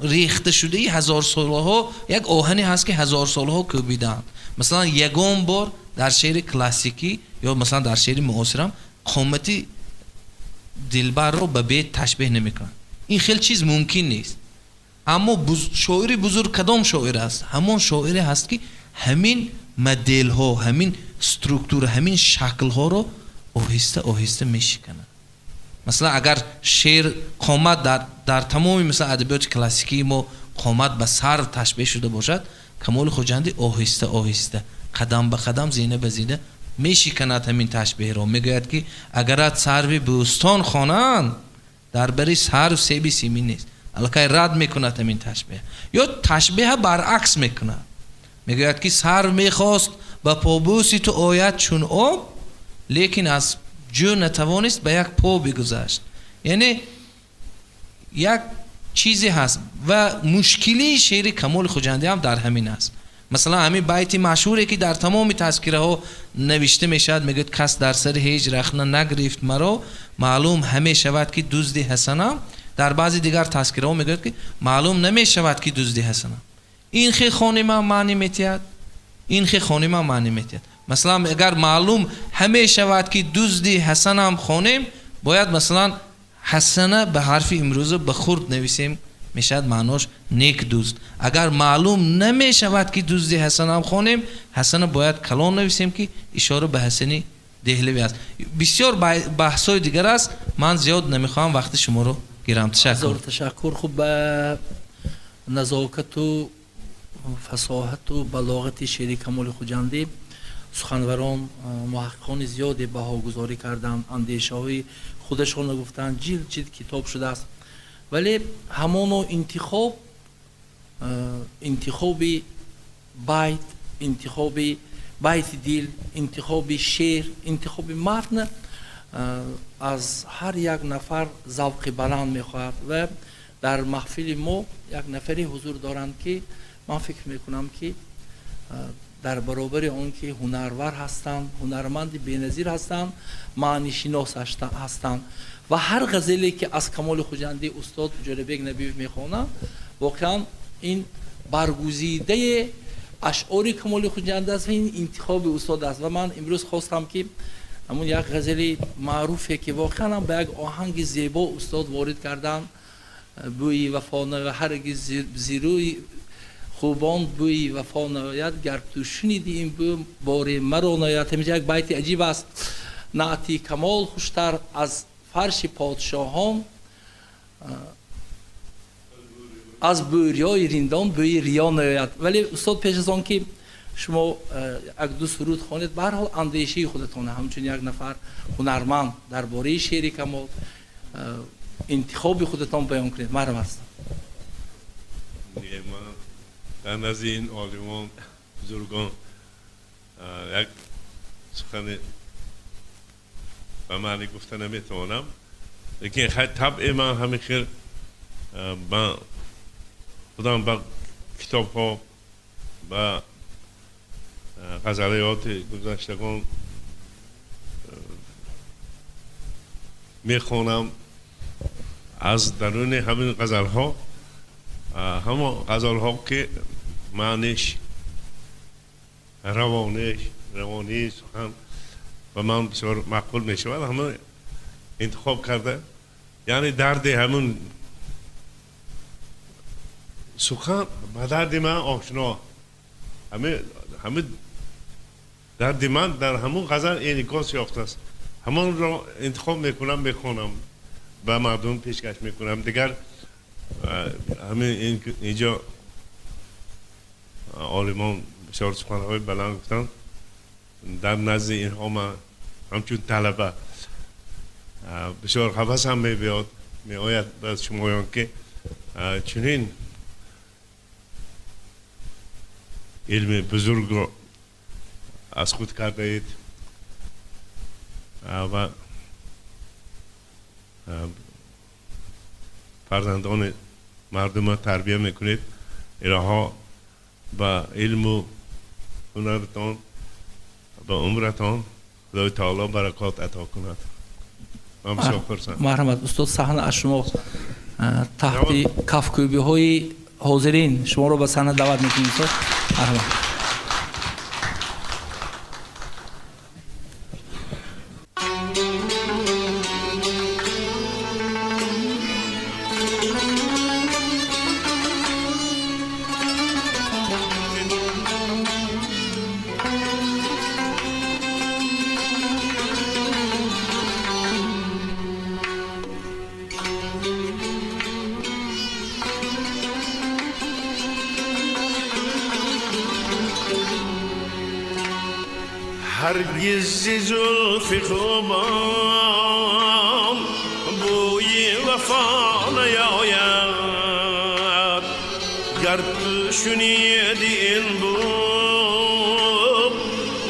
рехташудаи ҳазорсолаҳо, як оҳане ҳаст ки ҳазорсолаҳо кӯбидаанд. Масалан ягон бор дар шеъри классикӣ ё масалан дар шеъри муосирам қомати дилбарро ба бет ташбеҳ намекунанд. Ин хел чиз мумкин нест. Аммо шоири бузург кадом шоир аст? Ҳамон шоире ҳаст ки ҳамин моделҳо, ҳамин структура, ҳамин шаклҳоро оҳиста оҳиста мешиканад. Масалан агар шеър қомат дар тамоми масалан адабиёти классикии мо қомат ба сарв ташбеҳ шуда бошад, Камоли Хуҷандӣ оҳиста оҳиста қадам ба қадам, зина ба зина мешиканад ҳамин ташбеҳро. Мегӯяд ки агарат сарви бӯстон хонанд, дар бари сарв себи симин нест. Аллакай рад мекунад ҳамин ташбеҳ. Ё ташбеҳа баръакс мекунад. Мегӯяд ки сарв мехост ба побӯси ту ояд чун об, лекин аз ҷӯ натавонист ба як по бигузашт. Яъне як чизе ҳаст ва мушкилии шеъри Камоли Хуҷандӣ ҳам дар ҳамин аст. Масалан ҳамин байти машҳуре ки дар тамоми тазкираҳо навишта мешавад, мегӯяд кас дар сари ҳеҷ рахна нагирифт маро, маълум ҳамешавад ки дузди ҳасанам. Дар баъзе дигар тазкираҳо мегӯяд ки маълум намешавад ки дузди ҳасанам. Ин хе хонима маъни метиҳад, ин хе хонима маъни метиҳад. Масалан агар маълум ҳамешавад ки дузди ҳасанам хонем, бояд масалан ҳасана ба ҳарфи имрӯза ба хурд нависем, мешавад маънош нек дузд. Агар маълум намешавад ки дузди ҳасанам хонем, ҳасана бояд калон нависем ки ишора ба Ҳасани Деҳлавӣ аст. Бисёр баҳсҳои дигар аст, ман зиёд намехоҳам вақти шуморо гирам. Ташаккур. Ташаккур. Хуб, ба назокату фасоҳату балоғати шеъри Камоли Хуҷандӣ суханварон, муҳаққиқони зиёде баҳогузорӣ карданд, андешаҳои худашонро гуфтанд, ҷилд ҷилд китоб шудааст. Вале ҳамоно интихоб, интихоби байт, интихоби байти дил, интихоби шеър, интихоби матн аз ҳар як нафар завқи баланд мехоҳад ва дар маҳфили мо як нафаре ҳузур доранд ки ман фикр мекунам ки дар баробари он ки ҳунарвар ҳастанд, ҳунарманди беназир ҳастанд, маънишинос ҳастанд ва ҳар ғазале ки аз Камоли Хуҷандӣ устод Ҷӯрабек Набиев мехонад, воқеан ин баргузидаи ашъори Камоли Хуҷандӣ аст ва ин интихоби устод аст. Ва ман имрӯз хостам ки ҳамун як ғазали маъруфе ки воқеан ба як оҳанги зебо устод ворид карданд, бӯи вафо ҳаргиз зирӯи хубон бӯи вафо наояд, гар ту шуниди ин бӯ бори маро наояд. Ҳаминҷа як байти аҷиб аст. Наъти Камол хуштар аз фарши подшоҳон, аз бӯриёи риндон бӯи риё наояд. Вале устод пеш аз он ки шумо як ду суруд хонед, ба ҳар ҳол андешаи худатон ҳамчун як нафар ҳунарманд дар бораи шеъри Камол интихоби худатон баён кунед. Марҳамат. Дар назди ин олимон бузургон як сухане ба маъни гуфта наметавонам, лекин табъи ман ҳамин хел, ман худам ба китобҳо, ба ғазалиёти гузаштагон мехонам. Аз даруни ҳамин ғазалҳо, ҳамон ғазалҳо ки маъниш равониш, равонии сухан ба ман бисёр маъқул мешавад, ҳамон интихоб карда, яъне дарди ҳамун сухан ба дарди ман ошно, ҳамин дарди ман дар ҳамун ғазал инъикос ёфтааст, ҳамонро интихоб мекунам, мехонам, ба мардум пешкаш мекунам. Дигар ҳамин инҷо олимон бисёр суханҳои баланд гуфтанд, дар назди инҳо ман ҳамчун талаба бисёр ҳавасам меояд ба шумоён ки чунин илми бузургро аз худ кардаед ва фарзандони мардумро тарбия мекунед. Илоҳо ба илму ҳунаратон, ба умратон Худои таоло баракот ато кунад. Ман бисёр хурсанд. Марҳамат, устод, саҳна аз шумо. Таҳти кафкӯбиҳои ҳозирин шуморо ба саҳна даъват мекунем, устод. Марҳамат. هرگز زلف خوبان بوی وفا نیاید، گر تو شنیدی این بو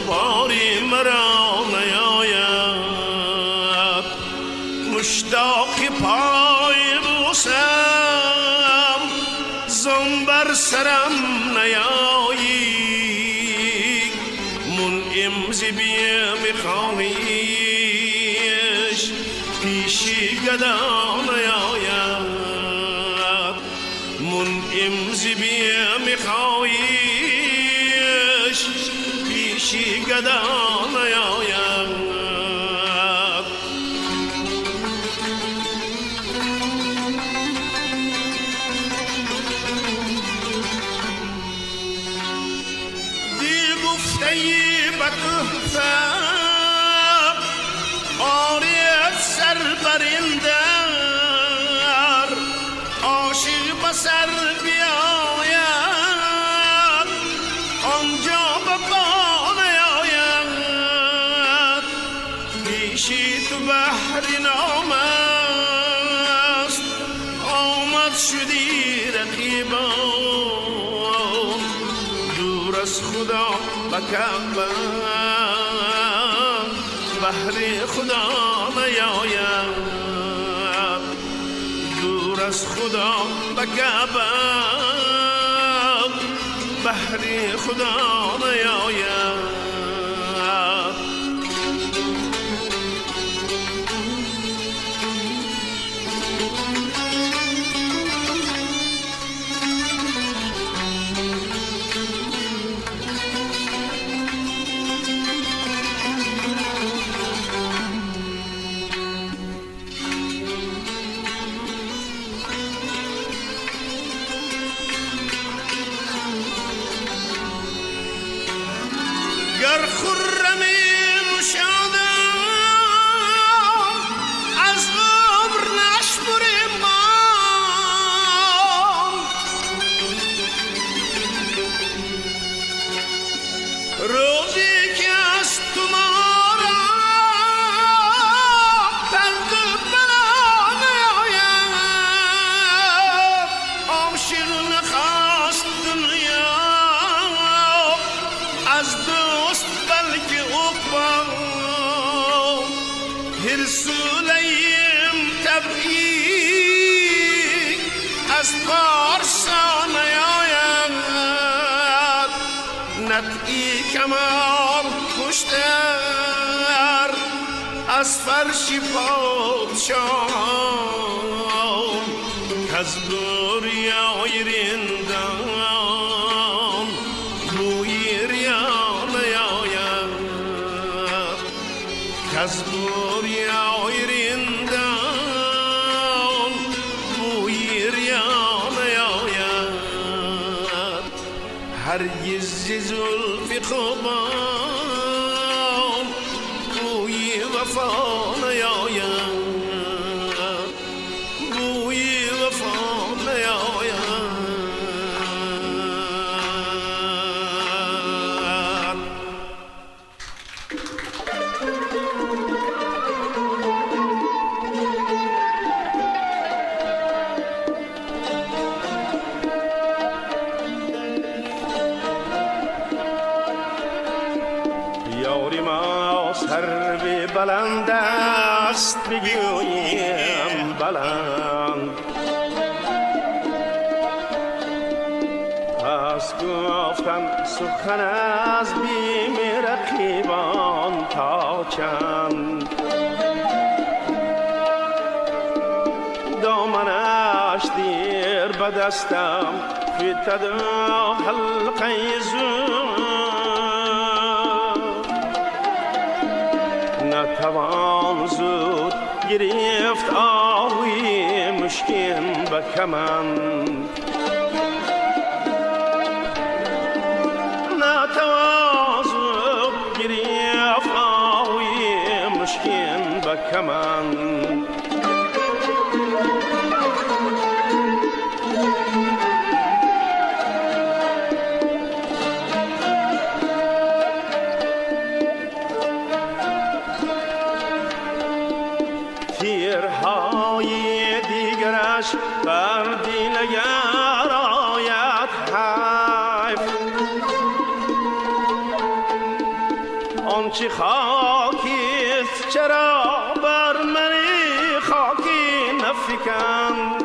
باری مرا نیاید. مشتاق پای بوسم زن بر سرم نیایی، منعم ز بیم خواهیش پیشی گدا نیاید. منعم ز بیم خواهیش پیشی گدا نیاید. دل گفته به تحفه آرید سر بر این در، عاشق به سر بیاید آنجا به پا نیاید. پیشی تو بحر نام است آمد شدی رقیبان، دور از خدا به کعبه بهر خدا نیاید. دور از خدا به کعبه بهر خدا نیاید. گر خرمی مشادم از عمر نشمریم ما، روزی که از تو ما را درد بلا نیاید. عاشق نخواست دنیا از دوست بلکه عقبا، حرص لیم طبعی از پارسا نیاید. نطعی کمال خوشتر از فرش پادشاهان، کز بوریای رندان بوی ریا نیاید. کز بوریای رندان بوی ریا نیاید. هرگز ز زلف خوبان بوی وفا نیاید، بوی وفا نیاید. یاری ما سر بلند است بگویم بلند، پس گفتن سخن از بیم رقیبان تا چند دامنش دیر به دستم فتد حلقه زود نتوان زود گرفت آهوی مشکین به کمند نتوان زود گرفت آهوی مشکین به کمند تیرهای دیگرش بر دل آید حیف آنچه خاکیست چرا بر من خاکی نفکند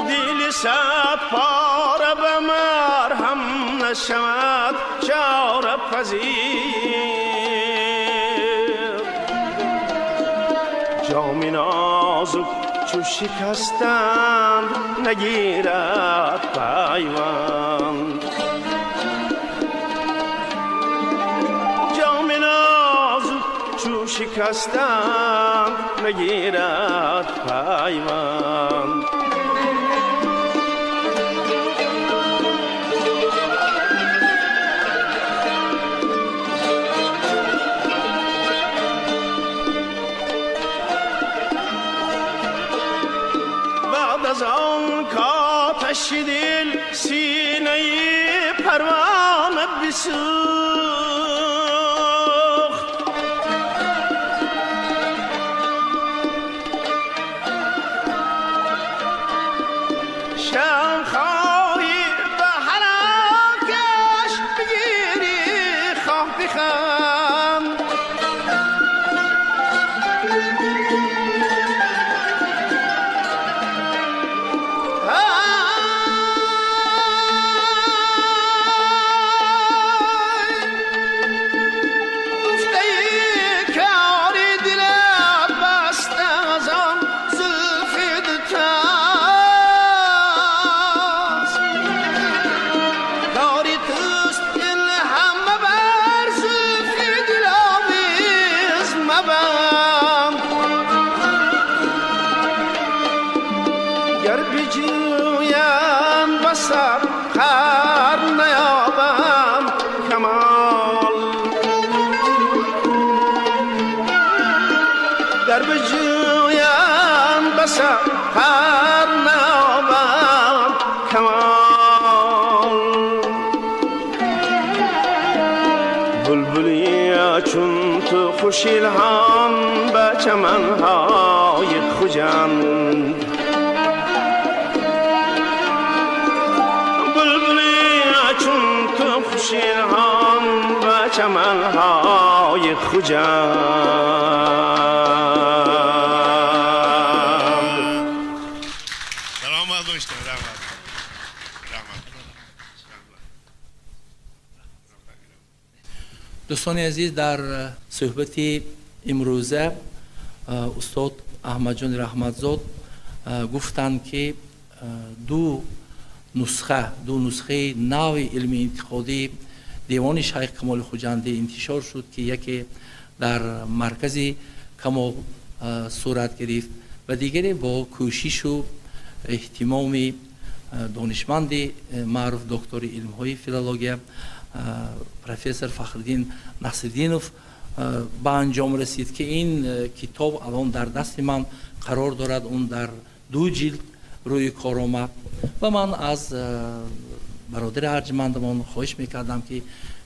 دل صد پاره به مرهم نشود چاره پذیر جام نازک چو شکستند نگیرد پیوند جام نازک چو شکستند نگیرد پیوند از آن کآتش دل سینه پروانه بسوخت شمع خواهی به هلاکش بگیری خواه بخند چون تو خوش الهام به چمنهای خجند بلبلی چون تو خوش الهام به چمنهای خجند. سلامت باشید. رحمت رحمت. دوستان عزیز، در صحبت امروزه استاد احمدجان رحمتزاد گفتند که دو نسخه نو علمی انتقادی دیوان شیخ کمال خجندی انتشار شد که یکی در مرکز کمال صورت گرفت و دیگری با کوشش و اهتمام دانشمند معروف دکتر علم‌های فیلولوژی پروفسور فخرالدین نصرالدینوف به انجام رسید که این کتاب الان در دست من قرار دارد. اون در 2 جلد روی کار آمد و من از برادر ارجمندمان خواهش میکردم که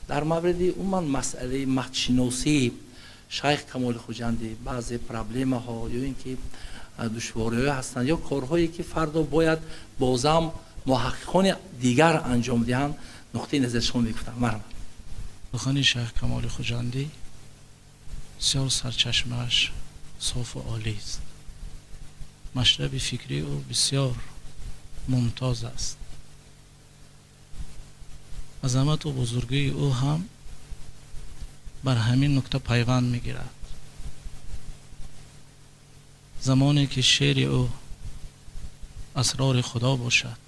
در مورد اون مسئله متنشناسی شیخ کمال خجندی بعضی پرابلم ها یا اینکه دشواری ها هستند یا کارهایی که فردا باید بازم محققان دیگر انجام دهند نقطه نظرشون میگفتم. مرحبا. سخن شیخ کمال خجندی بسیار سرچشمه‌اش صاف و عالی است. مشرب فکری او بسیار мумтоз аст. Азамат ва бузургии ӯ ҳам бар ҳамин нукта пайванд мегирад. Замоне ки шеъри ӯ асрори Худо бошад,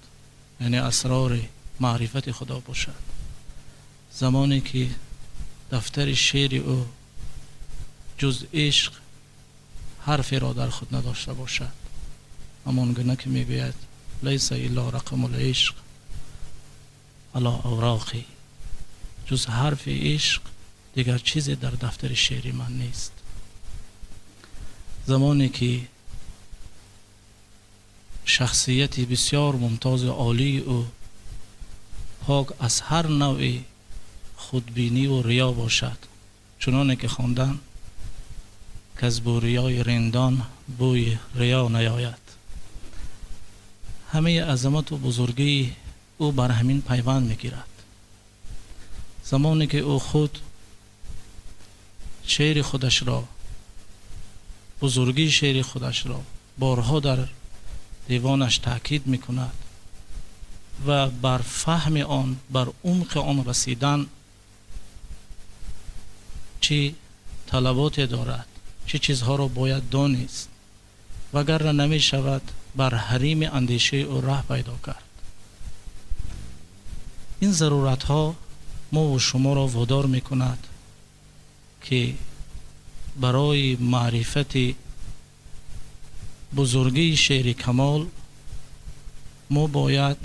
яъне асрори маърифати Худо бошад, замоне ки дафтари шеъри ӯ ҷуз ишқ ҳарферо дар худ надошта бошад, ҳамон гуна ки мегӯяд лайса илла рақамул ишқ ала авроқи, ҷуз ҳарфи ишқ дигар чизе дар дафтари шеъри ман нест. Замоне ки шахсияти бисёр мумтози олии ӯ пок аз ҳар навъи худбиниву риё бошад, чуноне ки хондан ки аз бӯриёи риндон бӯи риё наёяд, ҳамаи азамату бузургии ӯ бар ҳамин пайванд мегирад. Замоне ки ӯ худ шеъри худашро, бузургии шеъри худашро борҳо дар девонаш таъкид мекунад ва бар фаҳми он, бар умқи он расидан чӣ талаботе дорад, чӣ чизҳоро бояд донист, вагарна намешавад бар ҳарими андешаи ӯ раҳ пайдо кард. Ин заруратҳо мову шуморо водор мекунад ки барои маърифати бузургии шеъри Камол мо бояд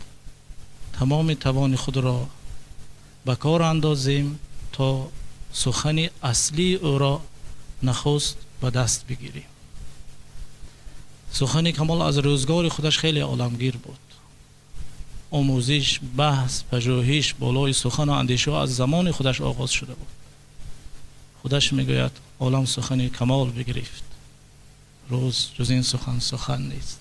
тамоми тавони худро ба кор андозем то сухани аслии ӯро нахуст ба даст бигирем. Сухани Камол аз рӯзгори худаш хеле оламгир буд. Омӯзиш, баҳс, пажӯҳиш болои сухану андешаҳо аз замони худаш оғоз шуда буд. Худаш мегӯяд олам сухани Камол бигирифт, рӯз ҷуз ин сухан сухан нест.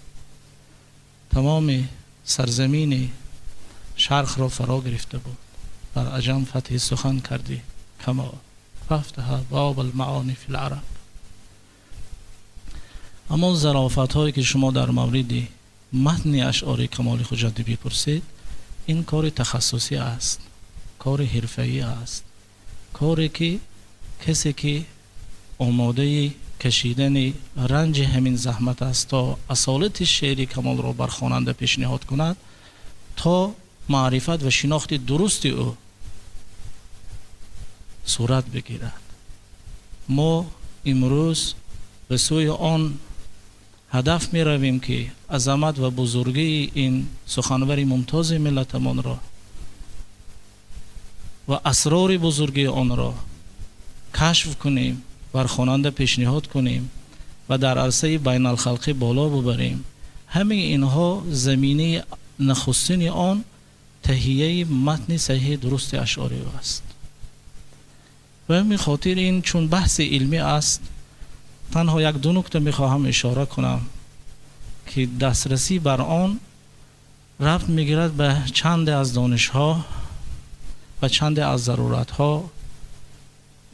Тамоми сарзамини шарқро фаро гирифта буд. Бар аҷам фатҳи сухан кардӣ Камол, фафтаҳа боб алмаони фи лараб. Аммо зарофатҳое ки шумо дар мавриди матни ашъори Камоли Хуҷандӣ бипурсед, ин кори тахассусӣ аст, кори ҳирфаӣ аст, коре ки касе ки омодаи кашидани ранҷи ҳамин заҳмат аст то асолати шеъри Камолро бар хонанда пешниҳод кунад, то маърифат ва шинохти дурусти ӯ сурат бигирад. Мо имрӯз ба сӯи он ҳадаф меравем ки азамат ва бузургии ин суханвари мумтози миллатамонро ва асрори бузургии онро кашф кунем, бар хонанда пешниҳод кунем ва дар арсаи байналхалқӣ боло бубарем. Ҳамаи инҳо заминаи нахустини он таҳияи матни саҳиҳи дурусти ашъори ӯ аст. Ба ҳамин хотир ин чун баҳси илмӣ аст, танҳо як ду нукта мехоҳам ишора кунам ки дастрасӣ бар он рабт мегирад ба чанде аз донишҳо ва чанде аз заруратҳо,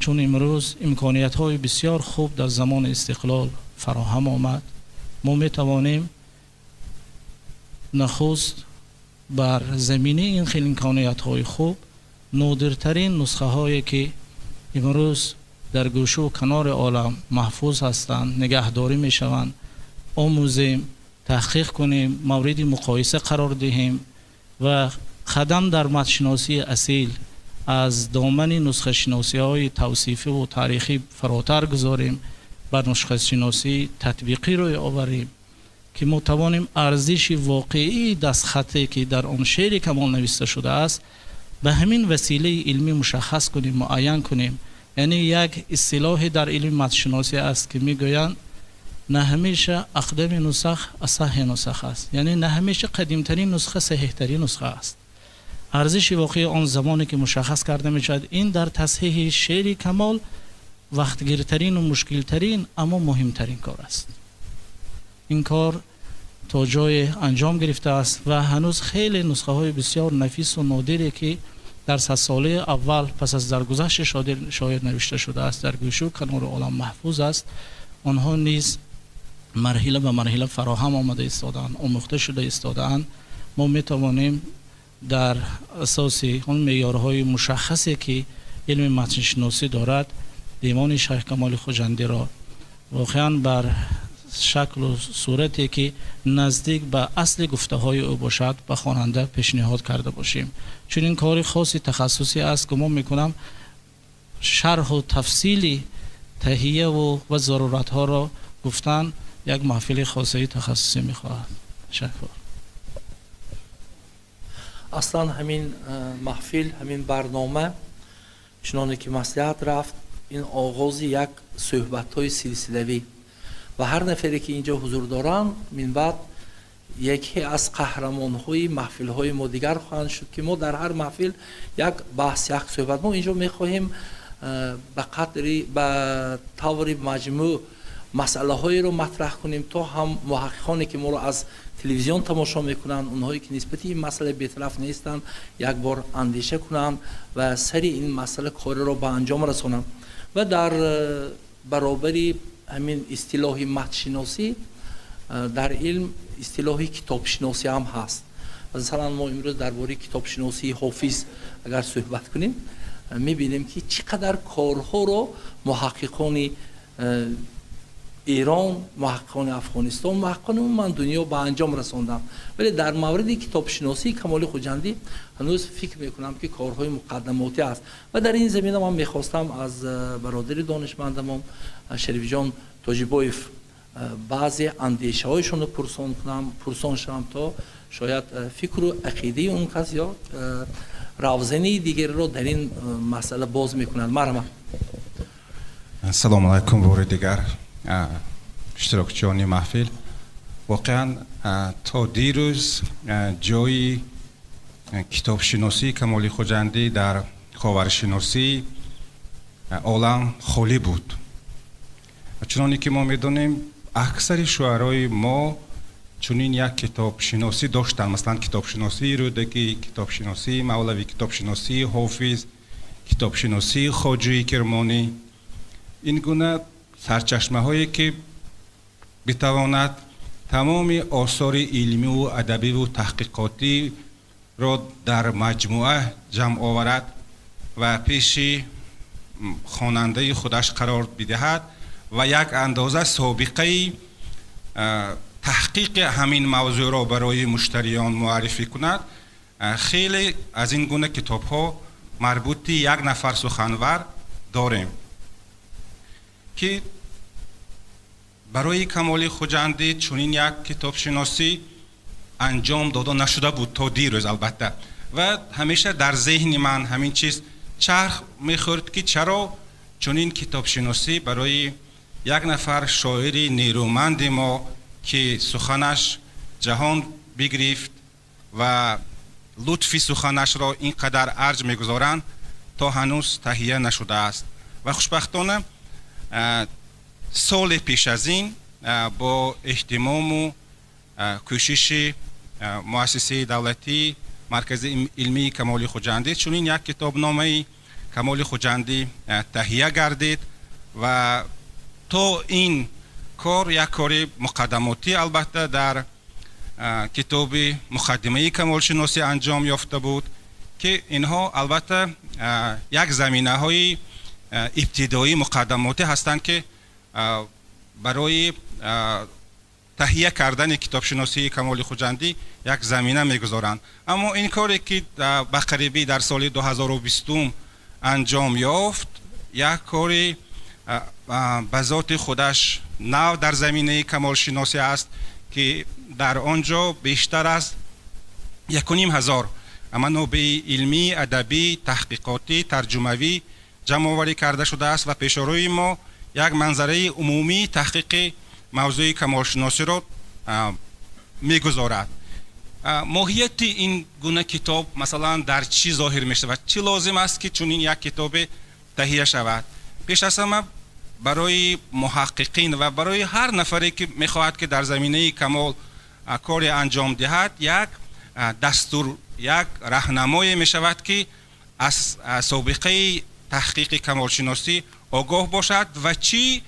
чун имрӯз имкониятҳои бисёр хуб дар замони истиқлол фароҳам омад. Мо метавонем нахуст бар заминаи ин хел имкониятҳои хуб нодиртарин нусхаҳое ки имрӯз дар гӯшаву канори олам маҳфуз ҳастанд, нигаҳдорӣ мешаванд, омӯзем, таҳқиқ кунем, мавриди муқоиса қарор диҳем ва қадам дар матншиносии асил аз домани нусхашиносиҳои тавсифӣ ва таърихӣ фаротар гузорем, бар нусхашиносии татбиқӣ рӯй оварем ки мо тавонем арзиши воқеии дастхате ки дар он шеъри Камол нависта шудааст ба ҳамин василаи илмӣ мушаххас кунем, муайян кунем. Яъне як истилоҳе дар илми матншиносӣ аст ки мегӯянд на ҳамеша ақдами нусах асаҳи нусах аст, яъне на ҳамеша қадимтарин нусха саҳиҳтарин нусха аст. Арзиши воқеии он замоне ки мушаххас карда мешавад, ин дар тасҳиҳи шеъри Камол вақтгиртарину мушкилтарин аммо муҳимтарин кор аст. Ин кор то ҷое анҷом гирифтааст ва ҳанӯз хеле нусхаҳои бисёр нафису нодире ки дар садсолаи аввал пас аз даргузашти шоир навишта шудааст, дар гӯшаву канори олам маҳфуз аст. Онҳо низ марҳила ба марҳила фароҳам омада истодаанд, омӯхта шуда истодаанд. Мо метавонем дар асоси он меъёрҳои мушаххасе ки илми матншиносӣ дорад, девони Шайх Камоли Хуҷандиро воқеан бар шаклу сурате ки наздик ба асли гуфтаҳои ӯ бошад ба хонанда пешниҳод карда бошем. Чунин кори хоси тахассусӣ аст, гумон мекунам шарҳу тафсили таҳияву ва заруратҳоро гуфтан як маҳфили хосаи тахассусӣ мехоҳад. Ташаккур. Аслан ҳамин маҳфил, ҳамин барнома чуноне ки маслиҳат рафт, ин оғози як суҳбатҳои силсилавӣ ва ҳар нафаре ки инҷо ҳузур доранд, минбаъд яке аз қаҳрамонҳои маҳфилҳои мо дигар хоҳанд шуд, ки мо дар ҳар маҳфил як баҳс, як суҳбат. Мо инҷо мехоҳем ба қадри ба таври маҷмӯъ масъалаҳоеро матраҳ кунем, то ҳам муҳаққиқоне ки моро аз телевизион тамошо мекунанд, онҳое ки нисбати ин масъала бетараф нестанд, як бор андеша кунанд ва сари ин масъала кореро ба анҷом расонанд. Ва дар баробари ҳамин истилоҳи матншиносӣ дар илм истилоҳи китобшиносӣ ҳам ҳаст. Масалан, мо имрӯз дар бораи китобшиносии Ҳофиз агар суҳбат кунем, мебинем ки чӣ қадар корҳоро муҳаққиқони Эрон, муҳаққиқони Афғонистон, муҳаққиқони умуман дунё ба анҷом расонданд. Вале дар мавриди китобшиносии Камоли Хуҷандӣ ҳанӯз фикр мекунам ки корҳои муқаддамотӣ аст. Ва дар ин замина ман мехостам аз бародари донишмандамон Шарифҷон Тоҷибоев баъзе андешаҳояшонро пурсон кунам, пурсон шавам, то шояд фикру ақидаи он кас ё равзании дигареро дар ин масъала боз мекунанд. Марҳамат. Салому алайкум бори дигар иштирокчиёни маҳфил. Воқеан то дирӯз ҷои китобшиносии Камоли Хуҷандӣ дар ховаршиносии олам холӣ буд. Чуноне ки мо медонем, аксари шуарои мо чунин як китобшиносӣ доштанд, масалан китобшиносии Рӯдакӣ, китобшиносии Мавлавӣ, китобшиносии Ҳофиз, китобшиносии Хоҷаи Кирмонӣ. Ин гуна сарчашмаҳое ки битавонад тамоми осори илмиву адабиву таҳқиқотиро дар маҷмӯа ҷамъ оварад ва пеши хонандаи худаш қарор бидиҳад ва як андоза собиқаи таҳқиқи ҳамин мавзӯъро барои муштариён муаррифӣ кунад. Хеле аз ин гуна китобҳо марбути як нафар суханвар дорем ки барои Камоли Хуҷандӣ чунин як китобшиносӣ анҷом дода нашуда буд то дирӯз, албатта. Ва ҳамеша дар зеҳни ман ҳамин чиз чарх мехӯрд ки чаро чунин китобшиносӣ барои як нафар шоири нерӯманди мо ки суханаш ҷаҳон бигирифт ва лутфи суханашро ин қадар арҷ мегузоранд, то ҳанӯз таҳия нашудааст. Ва хушбахтона соли пеш аз ин бо эҳтимому кӯшиши муассисаи давлатии Маркази илмии Камоли Хуҷандӣ чунин як китобномаи Камоли Хуҷандӣ таҳия гардид ва то ин кор як кори муқаддамотӣ албатта дар китоби муқаддимаи камолшиносӣ анҷом ёфта буд, ки инҳо албатта як заминаҳои ибтидоӣ муқаддамотӣ ҳастанд ки барои таҳия кардани китобшиносии Камоли Хуҷандӣ як замина мегузоранд. Аммо ин коре ки ба қарибӣ дар соли 2020 анҷом ёфт, як кори ба зоти худаш нав дар заминаи камолшиносӣ аст ки дар он ҷо бештар аз 1500 манобеи илмӣ, адабӣ, таҳқиқотӣ, тарҷумавӣ ҷамъоварӣ карда шудааст ва пешорӯи мо як манзараи умумии таҳқиқи мавзӯи камолшиносиро мегузорад. Моҳияти ин гуна китоб масалан дар чӣ зоҳир мешавад? Чӣ лозим аст ки чунин як китобе таҳия шавад? Пеш аз ҳама барои муҳаққиқин ва барои ҳар нафаре ки мехоҳад ки дар заминаи камол коре анҷом диҳад, як дастур, як раҳнамое мешавад ки аз собиқаи таҳқиқи камолшиносӣ огоҳ бошад ва чӣ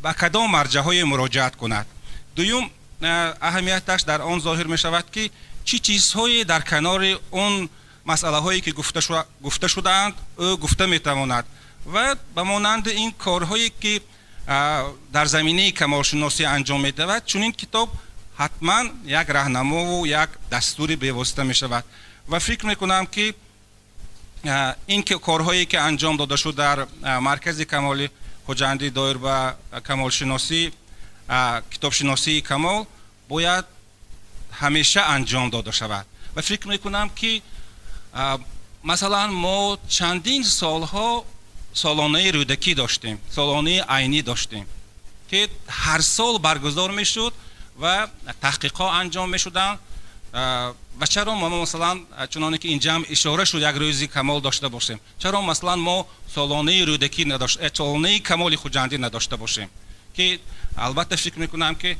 ба кадом марҷаҳое муроҷиат кунад. Дуюм, аҳамияташ дар он зоҳир мешавад ки Чӣ чизҳое дар канори он масъалаҳое ки гуфта шудаанд, ӯ гуфта метавонад ва ба монанди ин корҳое ки дар заминаи камолшиносӣ анҷом медиҳад, чунин китоб ҳатман як раҳнамову як дастури бевосита мешавад. Ва фикр мекунам, ки ин корҳое ки анҷом дода шуд дар Маркази Камоли Хуҷандӣ доир ба камолшиносӣ, китобшиносии камол бояд ҳамеша анҷом дода шавад. Ва фикр мекунам, ки масалан мо чандин солҳо солонаи Рӯдакӣ доштем, солонаи Айнӣ доштем, ки ҳар сол баргузор мешуд ва таҳқиқҳо анҷом мешуданд. Ва чаро мо масалан, чуноне ки инҷа ҳам ишора шуд, як рӯзи камол дошта бошем? Чаро масалан мо солонаи Рӯдакӣ надошта, солонаи Камоли Хуҷандӣ надошта бошем? Ки албатта фикр мекунам, ки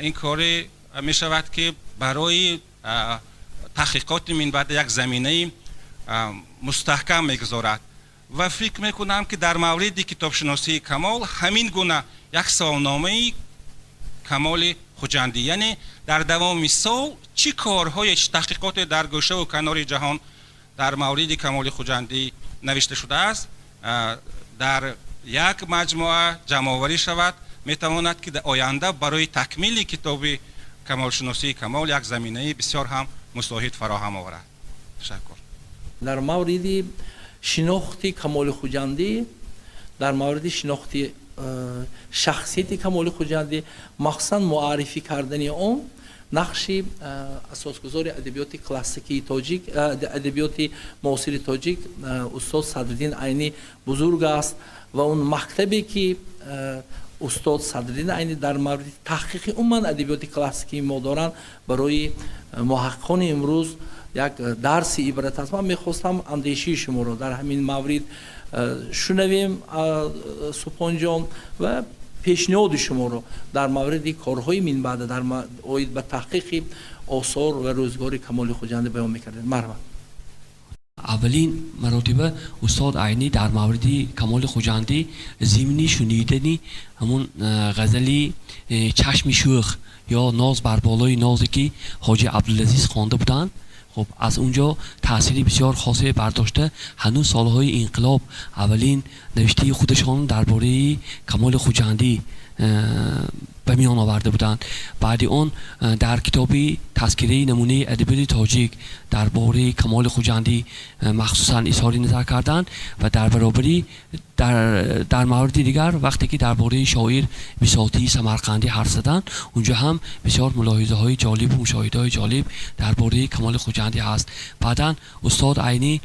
ин коре мешавад, ки барои таҳқиқоти минбаъда як заминаи мустаҳкам мегузорад. Ва фикр мекунам, ки дар мавриди китобшиносии камол ҳамин гуна як солномаи Камоли Хуҷандӣ, яъне дар давоми сол чӣ корҳое, чӣ таҳқиқоте дар гӯшаву канори ҷаҳон дар мавриди Камоли Хуҷандӣ навишта шудааст, дар як маҷмӯа ҷамъоварӣ шавад, метавонад, ки дар оянда барои такмили китоби камолшиносии камол як заминаи бисёр ҳам мусоид фароҳам оварад. Ташаккур. Дар мавриди шинохти Камоли Хуҷандӣ, дар мавриди шинохти шахсияти Камоли Хуҷандӣ, махсусан муаррифӣ кардани он, нақши асосгузори адабиёти классикии тоҷик, адабиёти муосири тоҷик устод Садриддин Айнӣ бузург аст ва он мактабе, ки устод Садриддин Айнӣ дар мавриди таҳқиқи умуман адабиёти классикии мо доранд, барои муҳаққиқони имрӯз як дарси ибрат аст. Ман мехостам андешаи шуморо дар ҳамин маврид шунавем, Субҳонҷон, ва пешниҳоди шуморо дар мавриди корҳои минбаъда дар оид ба таҳқиқи осор ва рӯзгори Камоли Хуҷандӣ баён мекардед. Марҳамат. Аввалин маротиба устод Айнӣ дар мавриди Камоли Хуҷандӣ зимни шунидани ҳамун ғазали «Чашми шӯх» ё «Ноз бар болои нозе», ки Ҳоҷи Абдулазиз хонда буданд, хуб, аз он ҷо таъсири бисёр хосе бардошта, ҳанӯз солҳои инқилоб аввалин навиштаи худашон дар бораи Камоли Хуҷандӣ ба миён оварда буданд. Баъди он дар китоби «Тазкираи намунаи адабиёти тоҷик» дар бораи Камоли Хуҷандӣ махсусан изҳори назар карданд ва дар баробарӣ дар мавриди дигар, вақте ки дар бораи шоир Бисотии Самарқандӣ ҳарф заданд, унҷо ҳам бисёр мулоҳизаҳои ҷолибу мушоҳидаҳои ҷолиб дар бораи Камоли Хуҷандӣ ҳаст. Баъдан устод Айнӣ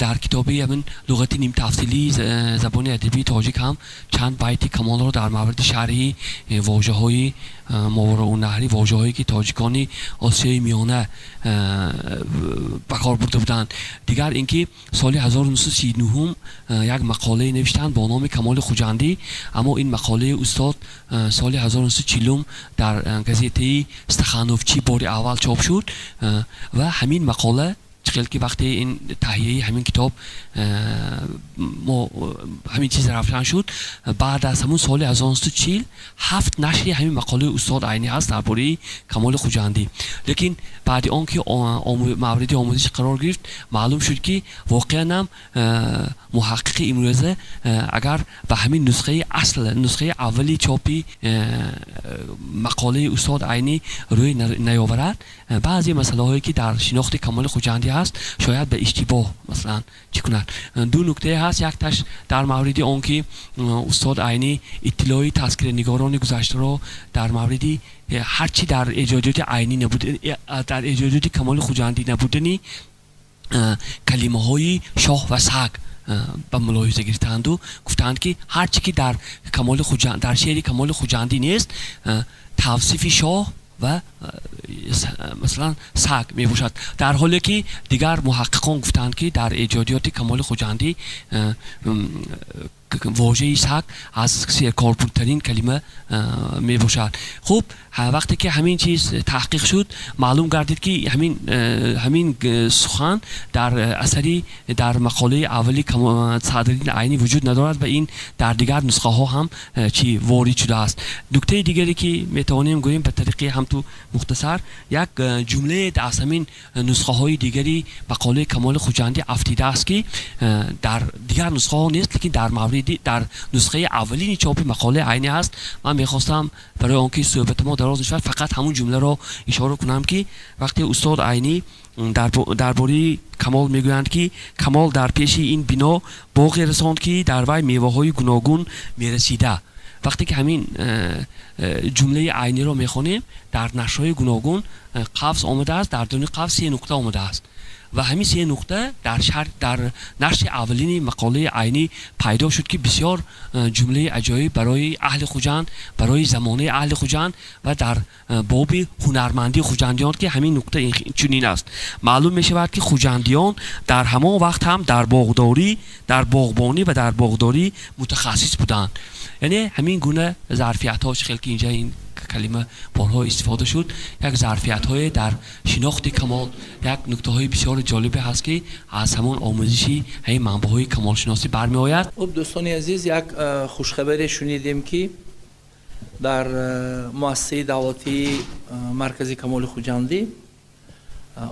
дар китоби ҳамин «Луғати нимтафсилии забони адабии тоҷик» ҳам чанд байти Камолро дар мавриди шарҳи вожаҳои мовароуннаҳрӣ, вожаҳое ки тоҷикони Осиёи Миёна ба кор бурда буданд. Дигар ин ки соли 1939 як мақолае навиштанд бо номи «Камоли Хуҷандӣ», аммо ин мақолаи устод соли 1940 дар газетаи «Стахановчӣ» бори аввал чоп шуд ва ҳамин мақола чӣ хел ки вақте ин таҳияи ҳамин китоб мо ҳамин чиз равшан шуд, баъд аз ҳамун соли 1940 ҳафт нашри ҳамин мақолаи устод Айнӣ ҳаст дар бораи Камоли Хуҷандӣ. Лекин баъди он ки мавриди омӯзиш қарор гирифт, маълум шуд, ки воқеан ҳам муҳаққиқи имрӯза агар ба ҳамин нусхаи асл, нусхаи аввали чопи мақолаи устод Айнӣ рӯй наёварад, баъзе масъалаҳое ки дар шинохти Камоли Хуҷандӣ ҳаст, шояд ба иштибоҳ масалан чӣ кунад. Ду нуктае ҳаст: якташ дар мавриди он ки устод Айнӣ иттилои тазкиранигорони гузаштаро дар мавриди ҳарчи дар эҷодиёти Айнӣ набуд, дар эҷодиёти Камоли Хуҷандӣ набудани калимаҳои шоҳ ва саг ба мулоҳиза гирифтаанду гуфтаанд, ки ҳарчи ки дар шеъри Камоли Хуҷандӣ нест, тавсифи шоҳ ва масалан саг мебошад, дар ҳоле ки дигар муҳаққиқон гуфтаанд, ки дар эҷодиёти Камоли Хуҷандӣ Вожаи саг аз серкорбурдтарин калима мебошад. Хуб, вақте ки ҳамин чиз таҳқиқ шуд, маълум гардид, ки ҳамин сухан дар асари, дар мақолаи аввали Садриддин Айнӣ вуҷуд надорад ва ин дар дигар нусхаҳо ҳам чӣ ворид шудааст. Нуктаи дигаре, ки метавонем гӯем ба тариқи ҳамту мухтасар, як ҷумлае аз ҳамин нусхаҳои дигари мақолаи Камоли Хуҷандӣ афтидааст, ки дар дигар нусхаҳо нест, лекин дар мавриди дар нусхаи аввалини чопи мақолаи Айнӣ ҳаст. Ман мехостам, барои он ки суҳбати мо дароз нашавад, фақат ҳамун ҷумларо ишора кунам, ки вақте устод Айнӣ дар бораи Камол мегӯянд, ки Камол дар пеши ин бино боғе расонд, ки дар вай меваҳои гуногун мерасида. Вақте ки ҳамин ҷумлаи Айниро мехонем, дар нашрҳои гуногун қавс омадааст, дар дуни қавс се нуқта омадааст ва ҳамин се нуқта дар нашри аввалини мақолаи Айнӣ пайдо шуд, ки бисёр ҷумлаи аҷоиб барои аҳли Хуҷанд, барои замонаи аҳли Хуҷанд ва дар боби ҳунармандии хуҷандиён, ки ҳамин нуқта чунин аст: маълум мешавад, ки хуҷандиён дар ҳамон вақт ҳам дар боғдорӣ, дар боғбонӣ ва дар боғдорӣ мутахассис буданд. Яъне ҳамин гуна зарфиятҳо, чӣ хел ки инҷа ин калима борҳо истифода шуд, як зарфиятҳое дар шинохти Камол, як нуктаҳои бисёр ҷолибе ҳаст, ки аз ҳамон омӯзиши ҳамин манбаъҳои камолшиносӣ бармеояд. Хуб, дӯстони азиз, як хушхабаре шунидем, ки дар муассисаи давлатии Маркази Камоли Хуҷандӣ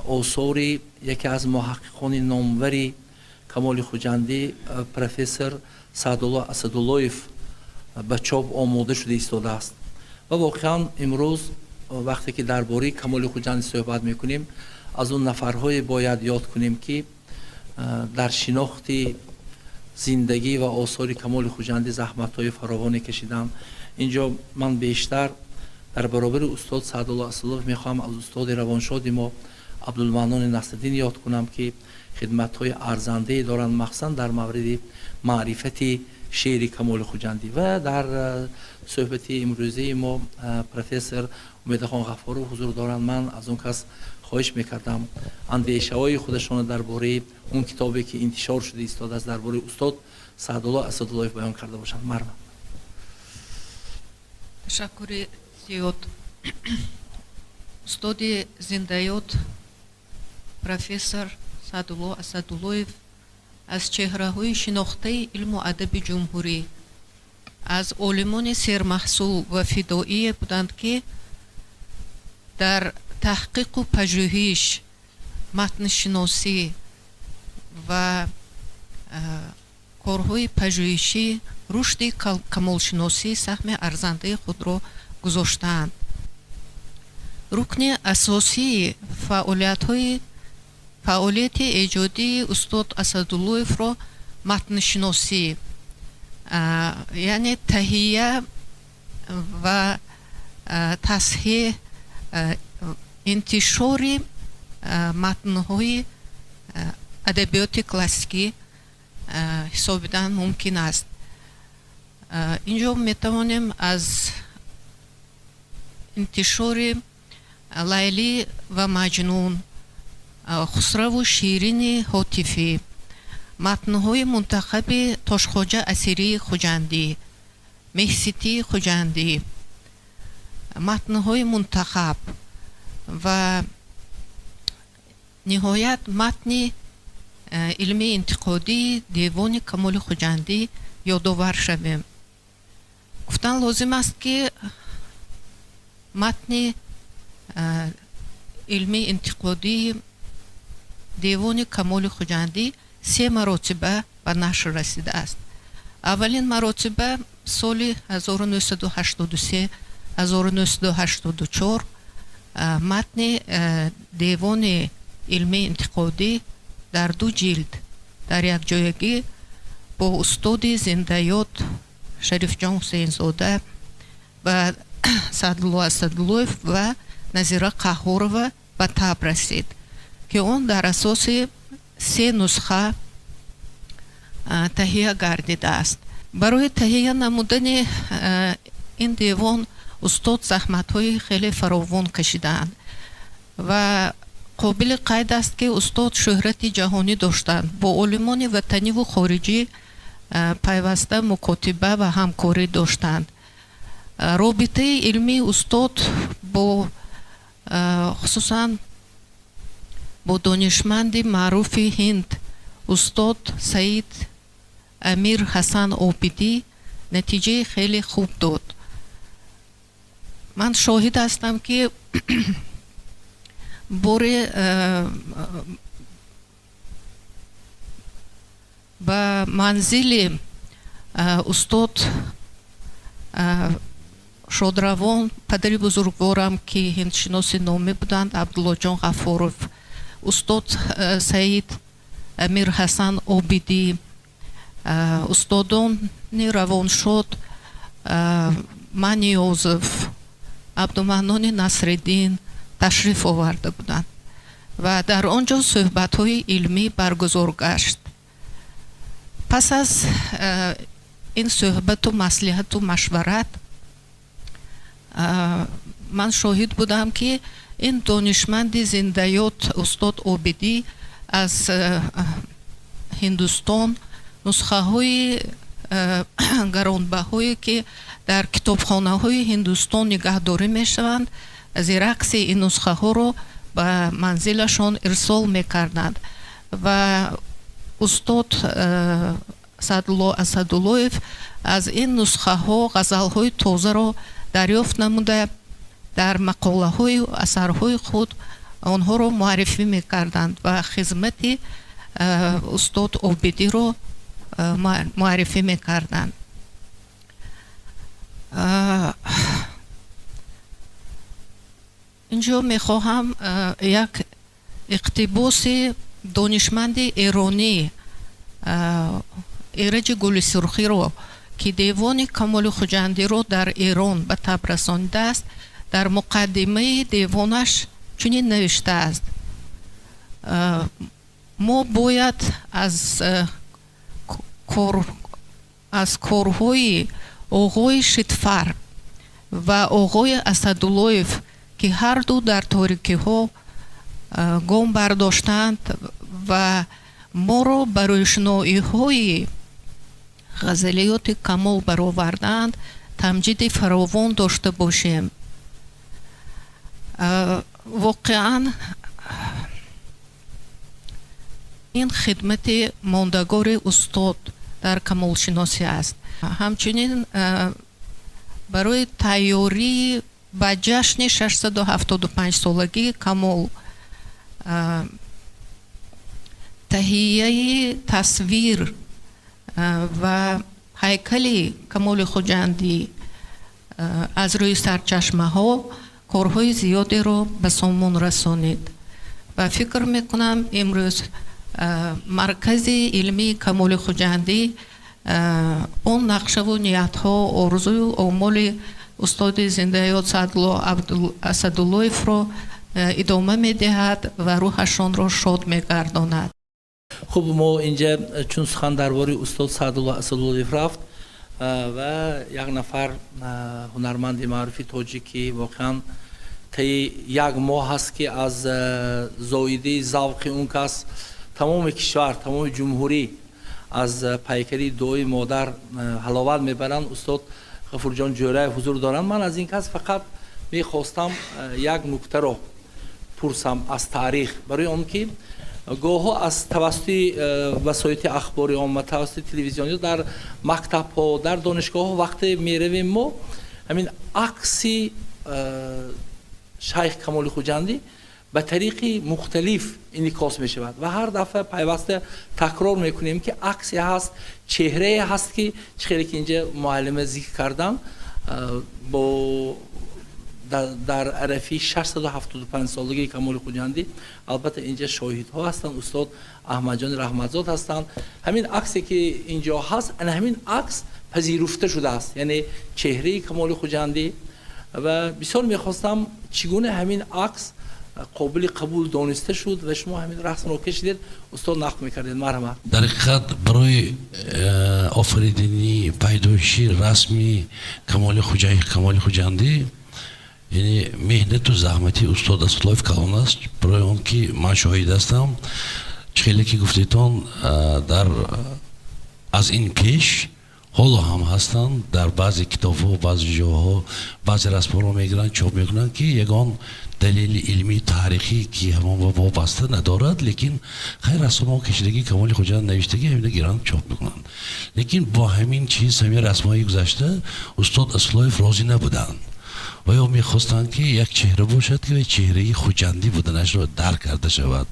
осори яке аз муҳаққиқони номвари Камоли Хуҷандӣ, профессор Саъдулло Асадуллоев, ба чоп омода шуда истодааст. Ва воқеан имрӯз, вақте ки дар бораи Камоли Хуҷандӣ суҳбат мекунем, аз он нафарҳое бояд ёд кунем, ки дар шинохти зиндагӣ ва осори Камоли Хуҷандӣ заҳматҳои фаровоне кашиданд. Инҷо ман бештар дар баробари устод Саъдулло Асадуллоев мехоҳам аз устоди равоншоди мо Абдулманнони Насриддин ёд кунам, ки хидматҳои арзандае доранд, махсусан дар мавриди маърифати шеъри Камоли Хуҷандӣ. Ва дар суҳбати имрӯзаи мо профессор Умедахон Ғаффоров ҳузур доранд. Ман аз он кас хоҳиш мекардам, андешаҳои худашонро дар бораи он китобе, ки интишор шуда истодааст, дар бораи устод Саъдулло Асадуллоев баён карда бошанд. Марҳамат. Ташаккури зиёд. Устоди зиндаёд профессор Саъдулло Асадуллоев аз чеҳраҳои шинохтаи илму адаби ҷумҳурӣ, аз олимони сермаҳсул ва фидоие буданд, ки дар таҳқиқу пажӯҳиш, матншиносӣ ва корҳои пажӯҳишӣ, рушди камолшиносӣ саҳми арзандаи худро гузоштаанд. Рукни асосии фаъолияти эҷодии устод Асадуллоевро матншиносӣ, яъне таҳия ва тасҳеҳ, интишори матнҳои адабиёти классикӣ ҳисобидан мумкин аст. Инҷо метавонем аз интишори Лайлӣ ва Маҷнун, Хусраву Ширини Ҳотифӣ, матнҳои мунтахаби Тошхоҷа Асирии Хуҷандӣ, Меҳситии Хуҷандӣ, матнҳои мунтахаб ва ниҳоят матни илмии интиқодии Девони Камоли Хуҷандӣ ёдовар шавем. Гуфтан лозим аст, ки матни илмии интиқодии Девони Камоли Хуҷандӣ се маротиба ба нашр расидааст. Аввалин маротиба соли 1983, 1984 матни Девони илмии интиқодӣ дар ду ҷилд дар якҷоягӣ бо устоди зиндаёд Шарифҷон Ҳусейнзода ва Саъдулло Асадуллоев ва Назира Қаҳҳорова ба таб расид, ки он дар асоси се нусха таҳия гардидааст. Барои таҳия намудани ин девон устод заҳматҳои хеле фаровон кашидаанд ва қобили қайд аст, ки устод шӯҳрати ҷаҳонӣ доштанд, бо олимони ватаниву хориҷӣ. пайваста мукотиба ва ҳамкорӣ доштанд. Робитаи илмии устод бо хусусан бо донишманди маъруфи ҳинд устод Саид Амир Ҳасан Обидӣ натиҷаи хеле хуб дод. Ман шоҳид ҳастам, ки боре ба манзили устод шодравон, падари бузургворам, ки ҳиндшиноси номӣ буданд, Абдуллоҷон Ғафуров, устод Саид Амир Ҳасан Обидӣ, устодони равоншод Маниёзов, Абдуманнони Насриддин ташриф оварда буданд ва дар он ҷо суҳбатҳои илмӣ баргузор гашт. Пас аз ин суҳбату маслиҳату машварат ман шоҳид будам, ки ин донишманди зиндаёт устод Обидӣ аз Ҳиндустон нусхаҳои гаронбаҳое, ки дар китобхонаҳои Ҳиндустон нигаҳдорӣ мешаванд, зиракси ин нусхаҳоро ба манзилашон ирсол мекарданд ва устод Саъдулло Асадуллоев аз ин нусхаҳо ғазалҳои тозаро дарёфт намуда, дар мақолаҳои асарҳои худ онҳоро муаррифӣ мекарданд ва хизмати устод Обидиро муаррифӣ мекарданд. Инҷо мехоҳам як иқтибоси донишманди эронӣ Эраҷи Гулисурхиро, ки девони Камоли Хуҷандиро дар Эрон ба таб расонидааст, дар муқаддимаи девонаш чунин навиштааст: мо бояд аз корҳои оғои Шидфар ва оғои Асадуллоев, ки ҳарду дар торикиҳо гом бардоштанд ва моро ба рӯшноиҳои ғазалиёти Камол бароварданд, тамҷиди фаровон дошта бошем. Воқеан ин хидмати мондагори устод дар камолшиносӣ аст. Ҳамчунин барои тайёрии ба ҷашни 675-солагии Камол таҳияи тасвир ва ҳайкали Камоли Хуҷандӣ аз рӯи сарчашмаҳо корҳои зиёдеро ба сомон расонид ва фикр мекунам, имрӯз маркази илмии Камоли Хуҷандӣ он нақшаву ниятҳо, орзую омоли устоди зиндаёт Саъдулло Асадуллоевро идома медиҳад ва рӯҳашонро шод мегардонад. Хуб, мо инҷа чун сухан дар бораи устод Саъдулло Асадуллоев рафт ва як нафар ҳунарманди маъруфи тоҷик, ки воқеан таи як моҳ ҳаст, ки аз зоидаи завқи он кас тамоми кишвар, тамоми ҷумҳурӣ аз пайкари дуои модар ҳаловат мебаранд, устод Ғафурҷон Ҷӯраев ҳузур доранд. Ман аз ин кас фақат мехостам як нуктаро пурсам аз таърих, барои он ки гоҳҳо аз тавассути васоити ахбори омма, тавассути телевизионӣ, дар мактабҳо, дар донишгоҳҳо вақте меравем, мо ҳамин акси шайх Камоли Хуҷандӣ ба тариқи мухталиф инъикос мешавад ва ҳар дафъа пайваста такрор мекунем, ки аксе ҳаст, чеҳрае ҳаст, ки чӣ хеле ки инҷа муаллима зикр кардан, бо дар арафи 675-солагии Камоли Хуҷандӣ, албатта инҷа шоҳидҳо ҳастанд, устод Аҳмадҷони Раҳматзод ҳастанд. Ҳамин аксе ки инҷо ҳаст, ана ҳамин акс пазируфта шудааст, яъне чеҳраи Камоли Хуҷандӣ. Ва бисёр мехостам, чӣ гуна ҳамин акс қобили қабул дониста шуд ва шумо ҳамин расмро кашидед, устод нақл мекардед. Марҳамат. Дар ҳақиқат барои офаридани пайдоиши расми Камоли Хуҷандӣ, яъне меҳнату заҳмати устод Асадуллоев калон аст, барои он ки ман шоҳид ҳастам. Чӣ хеле ки гуфтедон, дар Аз ин пеш ҳоло ҳам ҳастанд дар баъзе китобҳо, баъзе ҷоҳо баъзе расмҳоро мегиранд, чоп мекунанд, ки ягон далели илмии таърихӣ ки ҳамон вобаста надорад, лекин хайр, расмҳо кашидагӣ, Камоли Хуҷанд навиштагӣ, ҳамина гиранд, чоп мекунанд. Лекин бо ҳамин чиз, ҳамин расмҳои гузашта устод Асулоев розӣ набуданд ва ё мехостанд, ки як чеҳра бошад, ки чеҳраи хуҷандӣ буданашро дарк карда шавад.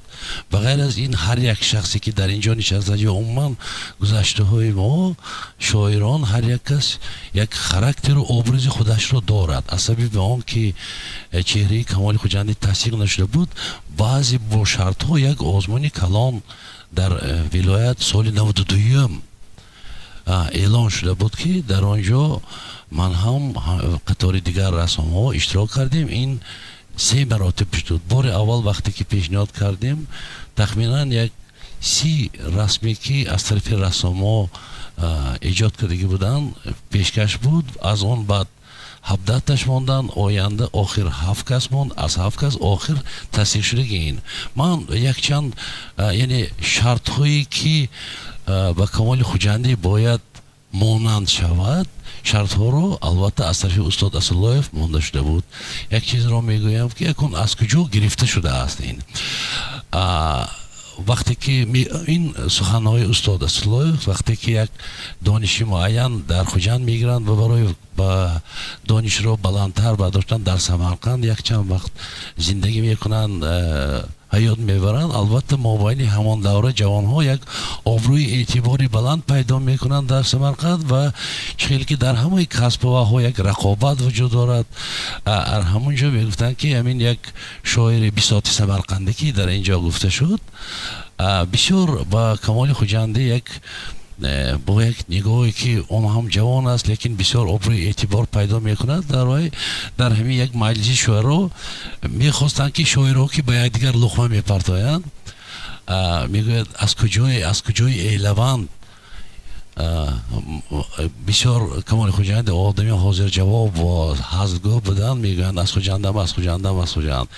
Ба ғайр аз ин, ҳар як шахсе ки дар ин ҷо нишаста ё умуман гузаштаҳои мо, шоирон, ҳар як кас як характеру образи худашро дорад. Аз сабаби он ки чеҳраи Камоли Хуҷандӣ тасдиқ нашуда буд, баъзе бо шартҳо як озмуни калон дар вилоят соли 92-юм эълон шуда буд, ки дар он ҷо ман ҳам қатори дигар рассомҳо иштирок кардем. Ин се маротиб шуд. Бори аввал вақте ки пешниҳод кардем, тахминан як 30 расме ки аз тарафи рассомҳо эҷод кардагӣ буданд, пешкаш буд. Аз он баъд 17таш монданд, оянда охир ҳафт кас монд, аз ҳафт кас охир тасдиқ шудаги ин. Ман якчанд, яъне шартҳое ки ба Камоли Хуҷандӣ бояд монанд шавад, шартҳоро албатта аз тарафи устод Асуллоев монда шуда буд. Як чизро мегӯям, ки якун аз куҷо гирифта шудааст ин. Вақте ки ин суханҳои устод Асуллоев, вақте ки як дониши муайян дар Хуҷанд мегиранд ва барои ба донишро баландтар бардоштан дар Самарқанд якчанд вақт зиндагӣ мекунанд, ҳаёт мебаранд, албатта мобайни ҳамон давра ҷавонҳо як обрӯи эътибори баланд пайдо мекунанд дар Самарқанд ва чӣ хел ки дар ҳамаи касбуваҳо як рақобат вуҷуд дорад, ҳамон ҷо мегуфтанд, ки ҳамин як шоири бисоти самарқандӣ, ки дар ин ҷо гуфта шуд, бисёр ба Камоли Хуҷандӣ як бо як нигоҳе ки он ҳам ҷавон аст, лекин бисёр обрӯи эътибор пайдо мекунад. Дар вай дар ҳамин як маҷлиси шуаро мехостанд, ки шоирҳо ки ба якдигар луқма мепартоянд, мегӯяд, аз куҷои элаванд бисёр Камоли Хуҷанди одами ҳозирҷавоб ва ҳазлгӯ буданд, мегӯянд: «Аз Хуҷандам, аз Хуҷандам, аз Хуҷанд».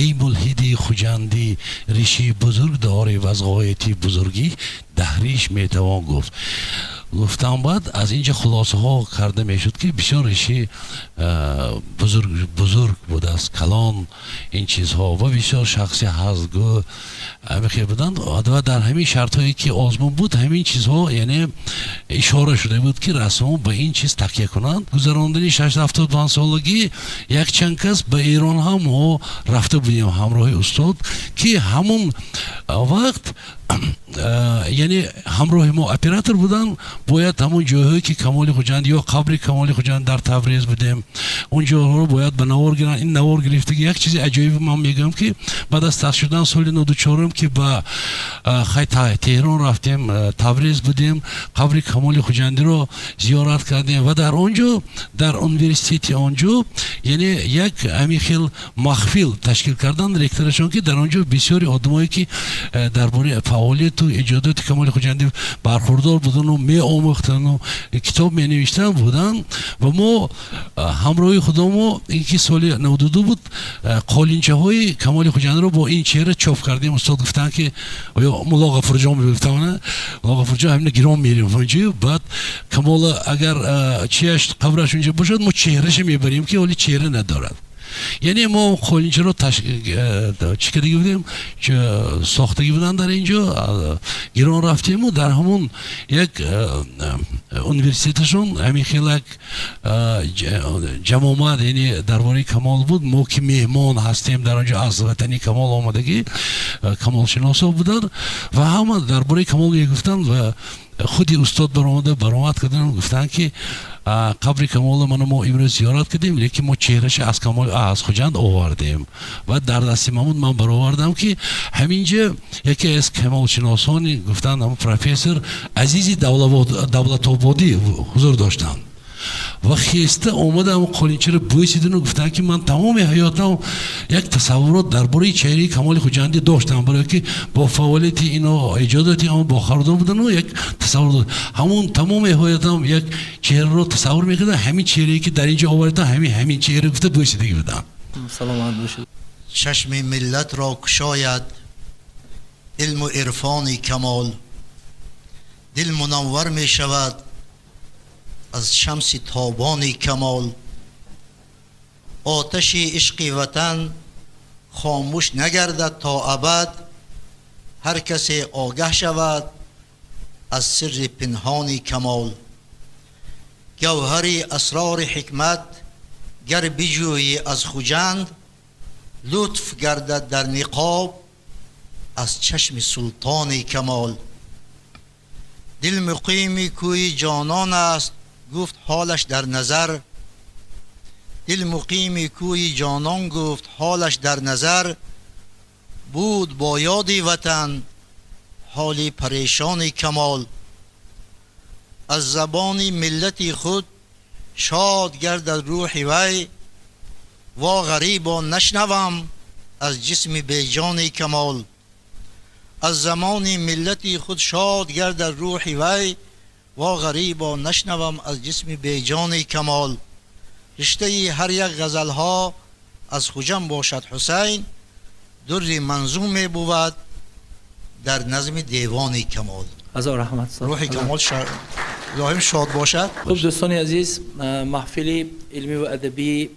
«Эй мулҳиди хуҷандӣ, риши бузург дорӣ ва аз ғояти бузургӣ даҳриш метавон гуфт», гуфтам. Баъд аз инҷа хулосаҳо карда мешуд, ки бисёр риши бузург, бузург будааст, калон, ин чизҳо, ва бисёр шахси ҳазлгӯ ҳамихел буданд. Ва дар ҳамин шартҳое ки озмун буд, ҳамин чизҳо, яъне ишора шуда буд, ки рассомон ба ин чиз такя кунанд. Гузарондани 675 солагӣ якчанд кас ба Эрон ҳам мо рафта будем ҳамроҳи устод, ки ҳамон вақт, яъне ҳамроҳи мо оператор буданд, бояд ҳамон ҷойҳое ки Камоли Хуҷанд ё қабри Камоли Хуҷанд дар Табрез будем, он ҷойҳоро бояд ба навор гиранд. Ин навор гирифтаги як чизи аҷоиб ман мегӯям, ки баъд аз таъсис шудан соли 94-ум ки ба хай Теҳрон рафтем, Табрез будем, қабри Камоли Хуҷандиро зиёрат кардем ва дар он ҷо, дар университети он ҷо, яъне як ҳамин хел маҳфил ташкил карданд ректорашон, ки дар он ҷо бисёри одамое ки дар бораи фаъолияту эҷодоти Камоли Хуҷандӣ бархурдор будану меомӯхтану китоб менавиштанд буданд. Ва мо ҳамроҳи худамо, ин ки соли 92 буд, қолинчаҳои Камоли Хуҷандиро бо ин чеҳра чоп кардем. Устод гуфтанд, ки оё Мулло Ғафурҷон мегуфтам, Мулло Ғафурҷон, ҳамина гирон мерем онҷо, баъд Камола агар чияш, қабраш унҷо бошад, мо чеҳраша мебарем, ки ҳоли чеҳра надорад. Яъне мо қолинчаро чӣ кардагӣ будем, сохтагӣ буданд дар инҷо, гирон рафтему дар ҳамон як университеташон ҳамин хел як ҷамъомад, яъне дар бораи Камол буд. Мо ки меҳмон ҳастем дар онҷо, аз ватани Камол омадагӣ, камолшиносо буданд ва ҳама дар бораи Камол мегуфтанд. Ва худи устод баромада баромад карданд, гуфтанд, ки қабри Камола мана мо имрӯз зиёрат кардем, лекин мо чеҳраша аз Камол, аз Хуҷанд овардем ва дар дасти Мамуд ман баровардам, ки ҳаминҷа яке аз камолшиносони гуфтанд, ҳамн профессор Азизи Давлатободӣ ҳузур доштанд ва хеста омада ҳамн қолинчаро бӯсидану гуфтанд, ки ман тамоми ҳаётам як тасаввурот дар бораи чеҳраи Камоли Хуҷандӣ доштам, барое ки бо фаъолияти ино, эҷодоти он бохабардор будану як тасаввур, ҳамон тамоми ҳаётам як чеҳраро тасаввур мекардам, ҳамин чеҳрае ки дар инҷо овардам, ҳамин чеҳра, гуфта бӯсидагӣ будам. Саломат бошед. Чашми миллатро кушояд илму ирфони Камол. Дил мунаввар мешавад аз шамси тобони камол. Оташи ишқи ватан хомӯш нагардад то абад, ҳар касе огаҳ шавад аз сирри пинҳони камол. Гавҳари асрори ҳикмат гар биҷӯӣ аз Хуҷанд, лутф гардад дар ниқоб аз чашми султони камол. Дил муқими кӯи ҷонон аст, гуфт ҳолаш дар назар. Дил муқими кӯи ҷонон гуфт ҳолаш дар назар, буд бо ёди ватан ҳоли парешони камол. Аз забони миллати худ шод гардад рӯҳи вай, во ғарибо нашнавам аз ҷисми беҷони камол. Аз замони миллати худ шод гардад рӯҳи вай, во ғарибо нашнавам аз ҷисми беҷони камол. Риштаи ҳар як ғазалҳо аз Хуҷанд бошад Ҳусайн, дурри манзум мебувад дар назми девони камол. Ҳазор раҳмат. Рӯҳи камол илоҳим шод бошад. Хуб, дӯстони азиз, маҳфили илмӣ ва адабӣ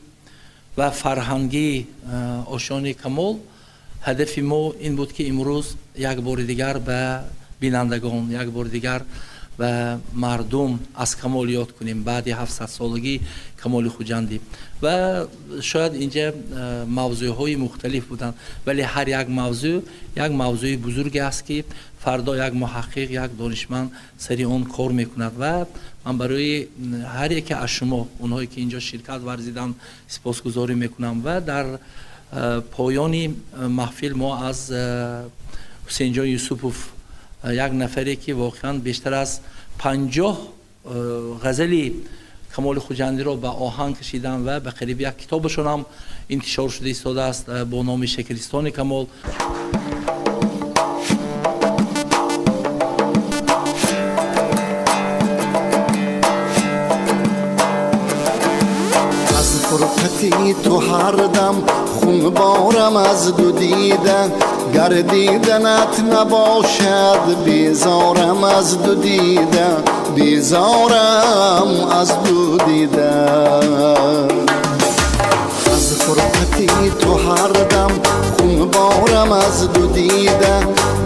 ва фарҳангии Ошёни Камол, ҳадафи мо ин буд, ки имрӯз як бори дигар ба бинандагон, як бори дигар ба мардум аз Камол ёд кунем баъди 700-солагии Камоли Хуҷандӣ. Ва шояд инҷа мавзӯъҳои мухталиф буданд, вале ҳар як мавзӯъ як мавзӯи бузурге аст, ки фардо як муҳаққиқ, як донишманд сари он кор мекунад. Ва ман барои ҳар яке аз шумо, онҳое ки инҷо ширкат варзиданд, сипосгузорӣ мекунам. Ва дар поёни маҳфил мо аз Ҳусейнҷон Юсупов, як нафаре ки воқеан бештар аз 50 ғазали Камоли Хуҷандиро ба оҳанг кашиданд ва ба қариби як китобашон ҳам интишор шуда истодааст бо номи Шакаристони Камол. Аз фурқати ту ҳар дам хунборам аз ду дида, гар диданат набошад безорам аз ду дида, безорам аз ду дида. Аз фурқати ту ҳар дам хунборам аз ду дида,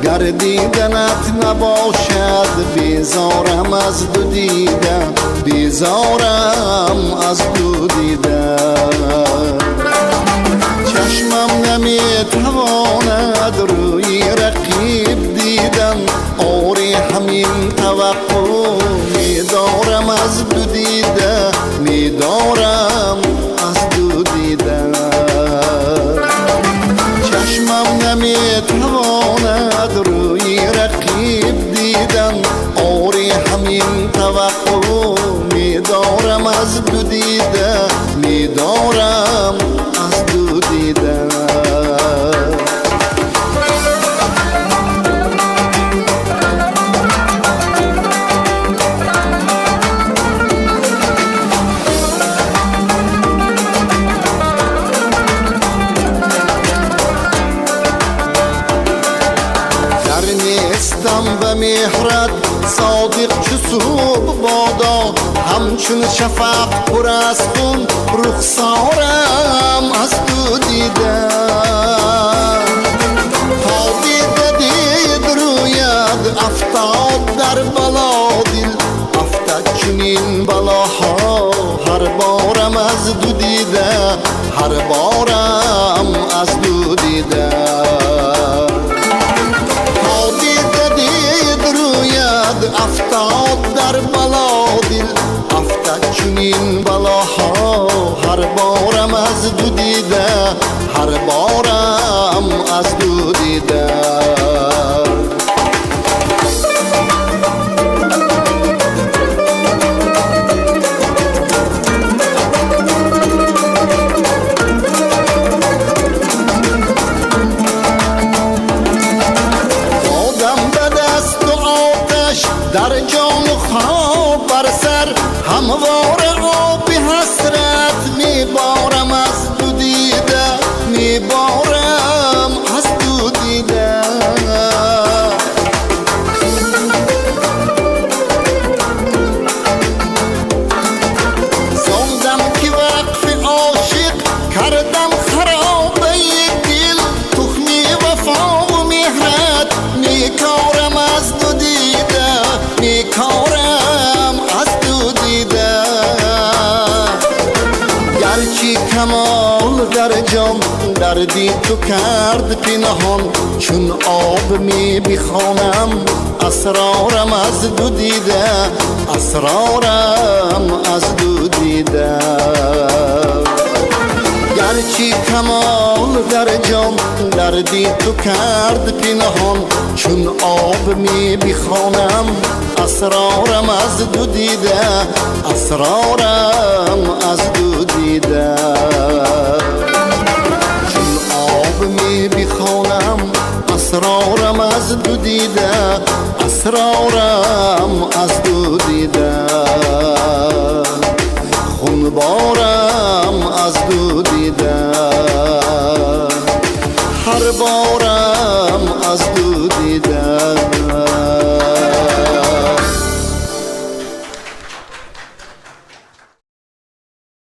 гар диданат набошад безорам аз ду дида, безорам аз ду дида. Чашмам наметавонад рӯи рақиб дидан, ори ҳамин таваққӯъ медорам аз ду дида, медорам аз ду дида. Чашмам наметавонад рӯи рақиб дидан, ори ҳамин таваққӯъ медорам аз ду дида, медорам аз ду дида. Дар нестам ба меҳрат содиқ чу субҳ бодо, ҳамчун шафақ пур аз хун рухсорам аз ду дида. То дида дид рӯяд афтод дар бало дил, афтад чунин балоҳо ҳар борам аз ду дида, ҳар борам аз ду дида. То дида дид рӯяд афтод дар бало дил, афтад чунин балоҳо ҳар борам аз ду дида, ҳар борам аз ду дида. Додам ба дасту оташ дар ҷону хоб бар сар, ҳамвора оби ҳасрат меборам аз ду дида, меборам аз ду дида. дарди ту кард пинҳон, чун об мебихонам асрорам аз ду дида, асрорам аз ду дида. Гарчи камол дар ҷон дарди ту кард пинҳон, чун об мебихонам асрорам аз ду дида, асрорам аз ду дида. Чун об мебихонам асрорам аз ду дида, асрорам аз ду дида. Хунборам аз ду дида, ҳар борам.